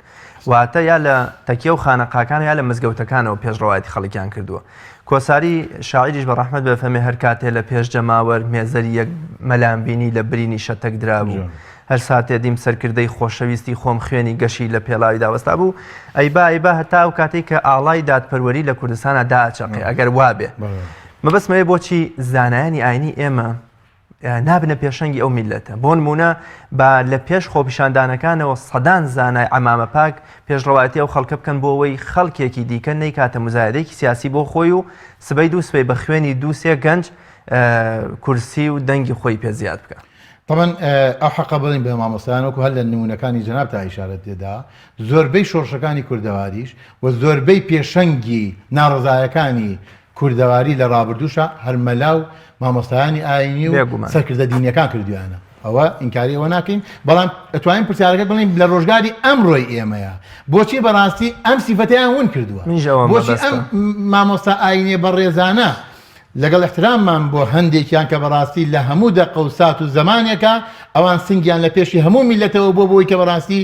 واتە یا لە تەکیە و خانەقاکان یا لە مزگەوتەکانەوە پێشڕەوایەتی خەڵکیان کردووە کۆساری شاعیریش بە ڕەحمەت بێ فەرمێ هەر کاتێ لە پێش جەماوەر مێزەری یەک مەلام بینی لە برینی شەتەک درابوو. هەر ساتێ دیم سەرکردەی خۆشەویستی خۆم خوێنی گەشی لە پێڵاویدا وەستابوو، ئەیبا ئەیبا هەتا ئەو کاتەی کە ئاڵای دادپەروەری لە کوردستانا دائەچەقێ ئەگەر وابێ. مەبەستم ئەوەیە بۆچی زانایانی ئاینی ئێمە نابنە پێشەنگی ئەو میللەتە. بۆ نموونە با لە پێش خۆپیشاندانەکانەوە سەدان زانای عەمامە پاک پێشڕەوایەتی ئەو خەڵکە بکەن بۆ ئەوەی خەڵکێکی دیکە نەیکاتە موزایەدەیەکی سیاسی بۆ خۆی و سبەی دوو سبەی بە خوێنی دوو سێ گەنج کورسی و دەنگی خۆی پێ زیاد بکا. تەبعەن ئەو حەقە بڵێین بە مامۆستایان وەکو هەر لە نموونەکانی جەنابتا ئیشارەت پێدا زۆربەی شۆڕشەکانی کوردەواریش و زۆربەی پێشەنگی ناڕەزایەکانی کوردەواری لە ڕابردووشا هەر مەلا و مامۆستایانی ئایینی و بێگومان. سەرکردە دینیەکان کردویانە ئەوە ئینکاری ئەوە ناکەین بەڵام ئەتوانین پرسیارەکە بڵێین لە ڕۆژگاری ئەمڕۆی ئێمەیە بۆچی بەڕاستی ئەم سیفەتەیان ون کردووە منیش ئەوەم بۆچی ئەم مەبەستە. مامۆستا ئایینیە بەڕێزانە لەگەڵ ئیحتراممان بۆ هەندێکیان کە بەڕاستی لە هەموو دەقە و سات و زەمانێکا ئەوان سنگیان لە پێشی هەموو میللەتەوە بووە بۆی کە بەڕاستی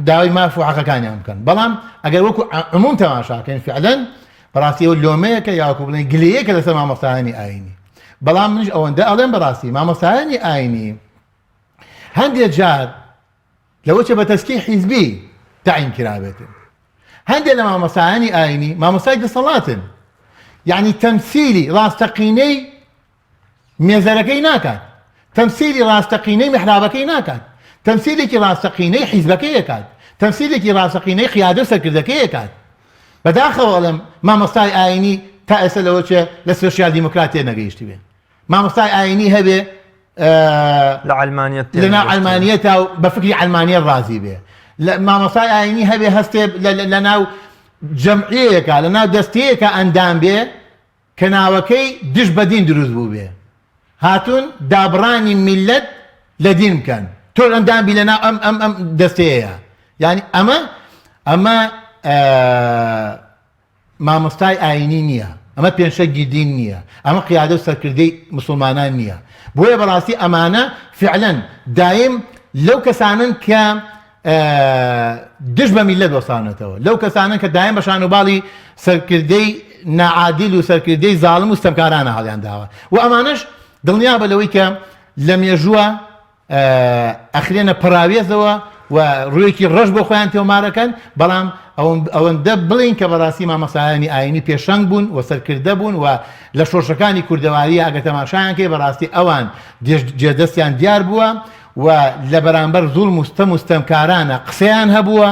داوای ماف و حەقەکانیان بکەن بەڵام ئەگەر وەکو عموم تەماشاکەین فعلەن بەڕاستی ئەوە لۆمەیەکە یاکو بڵێن گلەیەکە لەسەر مامۆستایانی ئایینی بەڵام منیش ئەوەندە ئەڵێم بەڕاستی مامۆستایانی ئایینی هەندێک جار لەوەچە بە تەسکی حیزبی تەعین کرابێتن هەندێک لە مامۆستایانی ئایینی مامۆستای دەسەڵاتن یعنی تەمسیلی ڕاستەقینەی مێزەرەکەی ناکات تەمسیلی ڕاستەقینەی میحرابەکەی ناکات تەمسیلێکی ڕاستەقینەی حیزبەکەی ئەکات تەمسیلێکی ڕاستەقینەی قیادە و سەرکردەکەی ئەکات بەداخەوە ئەڵێم مامۆستای ئایینی تا ئێستا لەوە چێ لە سۆسیال دیموکرات تێ نەگەیشتبێ مامۆستای ئایینی هەبێ لە عەلمانیەت لە ناو عەلمانیەتا و بە فکری عەلمانیەت ڕازی بێ لە مامۆستای ئایینی هەبێ هەستێ لە ناو جەمعیەیەکا لە ناو دەستەیەکا ئەندام بێ کە ناوەکەی دژ بە دین دروست بووبێ هاتوون دابڕانی میللەت لە دین بکەن تۆش ئەندام بی لەناو ئەم ئەم ئەم دەستەیە یعنی ئەمە ئەمە مامۆستای ئاینی نییە ئەمە پێنشەگی دین نییە ئەمە قیادە و سەرکردەی مسلمانان نییە بۆیە بەڕاستی ئەمانە فعلەن دایم لەو کەسانن کە دژ بە میللەت وەستاونەتەوە، لەو کەسانەن کە دایم بە شان و باڵی سەرکردەی ناعادیل و سەرکردەی زاڵم و ستەمکارانە هەڵیان داوە و ئەمانەش دڵنیابە لەوەی کە لە مێژووە ئەخرێنە پەراوێزەوە و ڕوویەکی ڕەش بۆ خۆیان تۆمارەکەن بەڵام ئەوەندە بڵین کە بەڕاستی مامۆستایانی ئاینی پێشەنگ بوون و سەرکردە بوون و لە شۆڕشەکانی کوردەواریە ئەگەر تەماشایان کەی بەڕاستی ئەوان جێدەستیان دیار بووە و لە بەرامبەر زوڵم و ستەم و ستەمکارانە قسەیان هەبووە،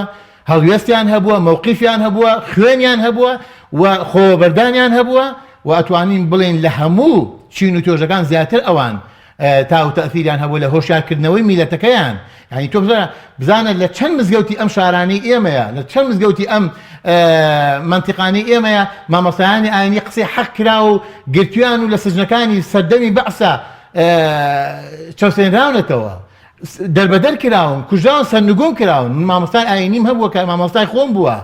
هەڵوێستیان هەبووە، مەوقیفیان هەبووە، خوێنیان هەبووە و خۆوەبەردانیان هەبووە و ئەتوانین بڵێین لە هەموو چین و توێژەکان زیاتر ئەوان تا و تەئسیریان هەبووە لە هۆشیارکردنەوەی میلەتەکەیان. یانی تۆ بزانە بزانە لە چەند مزگەوتی ئەم شارانەی ئێمەیە، لە چەند مزگەوتی ئەم مەنتیقانەی ئێمەیە مامۆستایانی ئاینی قسەی حەق کرا و گرتویان و لە سجنەکانی سەردەمی بەعسا چەوسێنراونەتەوە. دەربەدەر کراون، کوژراون، سەرنگوم کراون. من مامۆستای ئایینیم هەبووە کە مامۆستای خۆم بووە،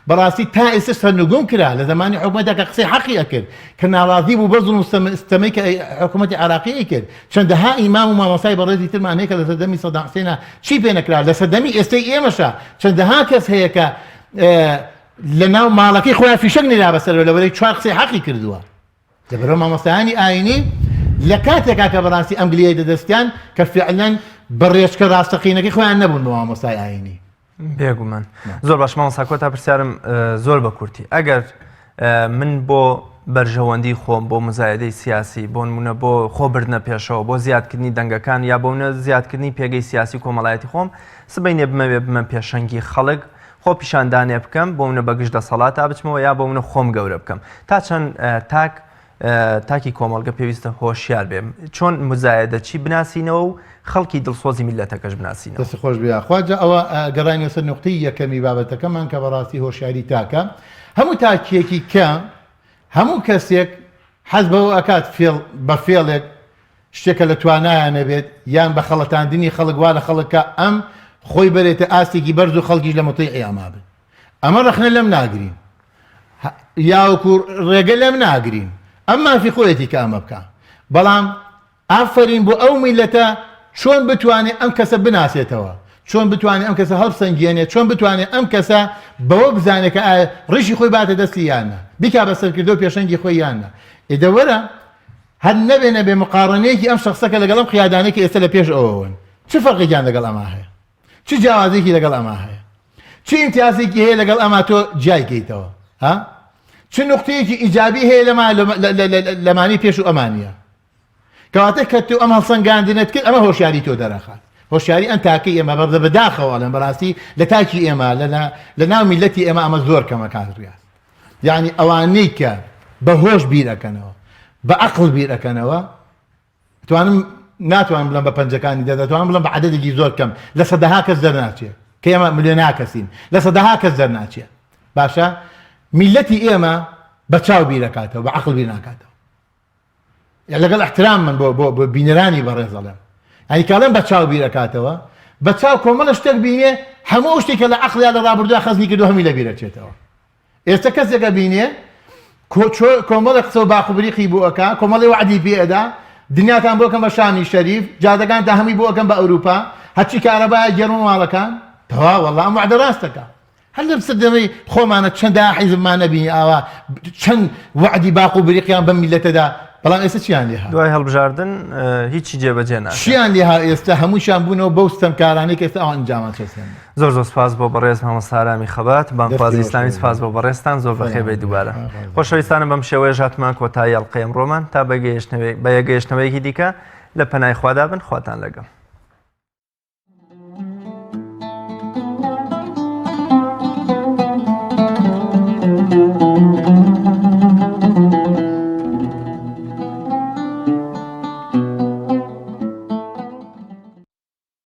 بەڕاستی تا ئێستاش سەرنگوم کرا لە زەمانی حکومەتدا کە قسەی حەقی ئەکرد، کە ناڕازی بوو بەو زوڵم و ستەمەی کە حکومەتی عێراقی ئەیکرد. چەندەها ئیمام و مامۆستای بەڕێزی ترمان هەیە کە لە سەردەمی سەدام حسێنا چی پێ نەکرا، لە سەردەمی ئێستەی ئێمەشا چەندەها کەس هەیە کە لە ناو ماڵەکەی خۆیان فیشەک نرا بەسەرەوە لەبەرەی چوار قسەی حەقی کردووە. لەبەرئەوە مامۆستایانی ئاینی لە کاتێکا کە بەڕاستی ئەم گلیەی دەدەستیان کە فعلەن بە ڕێچکە ڕاستەقینەکەی خۆیان نەبوون بە مامۆستای ئاینی. بێگومان زۆر باش مامۆستا کۆتا پرسیارم زۆر بە کورتی ئەگەر من بۆ بەرژەوەندی خۆم بۆ مزایدەی سیاسی بۆ نمونە بۆ خۆ بردنە پێشەوە بۆ زیادکردنی دەنگەکان یا بۆ زیادکردنی پێگەی سیاسی و کۆمەڵایەتی خۆم سبەینێ بمەوێ بمە پێشەنگی خەڵک خۆ پیشاندانێ بکەم بۆ منە بەگژ دەسەڵاتا بچمەوە یا بۆ منە خۆم گەورە بکەم تا چەند تاک تاکی کۆمەڵگە پێویستە هۆشیار بێ چۆن مزایدە چی بناسینەوە و خەڵکی دڵسۆزی میلەتەکەش بناسینەوە. دەست خۆش بێ یاخوا جا ئەوە گەڕاینەوە سەر نوقتەی یەکەمی بابەتەکەمان کە بەڕاستی هۆشیاری تاکە هەموو تاکیەکی کە هەموو کەسێک حەز بەوە ئەکات فێڵ بە فێڵێک شتێکە لە توانایا نەبێت یان بە خەڵەتاندنی خەڵک وا لە خەڵک کا ئەم خۆی بەرێتە ئاستێکی بەرز و خەڵکیش لە مطیعی ئەما بن ئەمە ڕەخنە لەم ناگرین یاوەکو ڕێگە لەم ناگرین ئەم مافی خۆیەتی کە ئەمە بکە بەڵام ئافرین بۆ ئەو میلەتە چۆن بتوانێت ئەم کەسە بناسێتەوە چۆن بتوانێت ئەم کەسە هەڵبسەنگێنێت چۆن بتوانێت ئەم کەسە بەوە بزانێت کە ئایا ڕیشی خۆی باتە دەستی یان نا بیکا بە سەرکردە و پێشەنگی خۆی یان نا ئیدە وەرە هەر نەبێ نەبێ مقاڕەنەیەکی ئەم شەخسەکە لەگەڵ ئەم قیادانەی کە ئێستا لە پێش ئەوەوەن چ فەرقێکیان لەگەڵ ئەما هەیە؟ چ جیاوازێکی لەگەڵ ئەما هەیە؟ چ ئیمتیازێکی هەیە لەگەڵ ئەما تۆ جیای کەیتەوە؟ ها؟ چ نوقتەیەکی ئیجابی هەیە لەما لەمانی پێش و ئەمانە؟ کەواتە کە تۆ ئەم هەڵسەنگاندنت کرد ئەمە هۆشیاری تۆ دەرەخات هۆشیاری ئەم تاکەی ئێمە بەڕدە بەداخەوە ئەڵێم بەڕاستی لە تاکی ئێمە لە ناو میلەتی ئێمە ئەمە زۆر کەمە کاک ڕیاز یعنی ئەوانەی کە بە هۆش بیر ئەکەنەوە بە عەقڵ بیر ئەکەنەوە توانم ناتوانم بڵێم بە پەنجەکانی دە دەتوانم بڵێم بە عەدەدێکی زۆر کەم لە سەدەها کەس دەرناچێ کە ئێمە ملیۆنا کەسین لە سەدەها کەس دەرناچێ باشە میلەتی ئێمە بە چاو بیرەکاتەوە بە عەقڵ بیر ناکاتەوە لەگەڵ احترام من بۆ بۆ بینەرانی بەڕێز ئەڵێم یعنی کاڵێم بە چاو بیرەکاتەوە بە چاو کۆمەڵە شتێک بینێ هەموو ئەو شتێک کە لە عەقڵیا لە ڕابردووە خەزنی کردو هەمووی لە بیرەچێتەوە ئێستا کەسێک ئەبینێ کۆمەڵێک قسە و باق و بریقی بۆ ئەکا کۆمەڵی وەعدی پێ ئەدا دنیاتان بۆ کەم بە شامی شەریف جادەکانتان هەمووی بۆ ئەکەم بە ئەوروپا هەرچی کارەبایە گێڕمە ماڵەکان تەواو وەڵا ئەم وەعدە ڕاستەکە هەر لەم سەردەمەی خۆمانە چەندەها حیزبمان نەبینی ئاوا چەند وەعدی باق و بریقیان بەم میللەتەدا بەڵام ئێستا چیان لێ هات؟ دوای هەڵبژاردن هیچی جێبەجێ ناکەن. چیان لێ هات ئێستا هەمووشیان بوونەوە بەو ستەمکارانەی کە ئێستا ئەوان ئەنجامان چەسێنن. زۆر زۆر سپاس بۆ بەڕێز مامۆستا ئارامی خەبات بانگخوازی ئیسلامی سپاس بۆ بەڕێزتان زۆر بەخێر بێی دووبارە خۆشەویستانم بەم شێوەیەش هاتمان کۆتایی ئەڵقەی ئەمڕۆمان تا بە گەیشتنەوەیەکی دیکە لە پەنای خوادا بن خواتان لەگەڵ.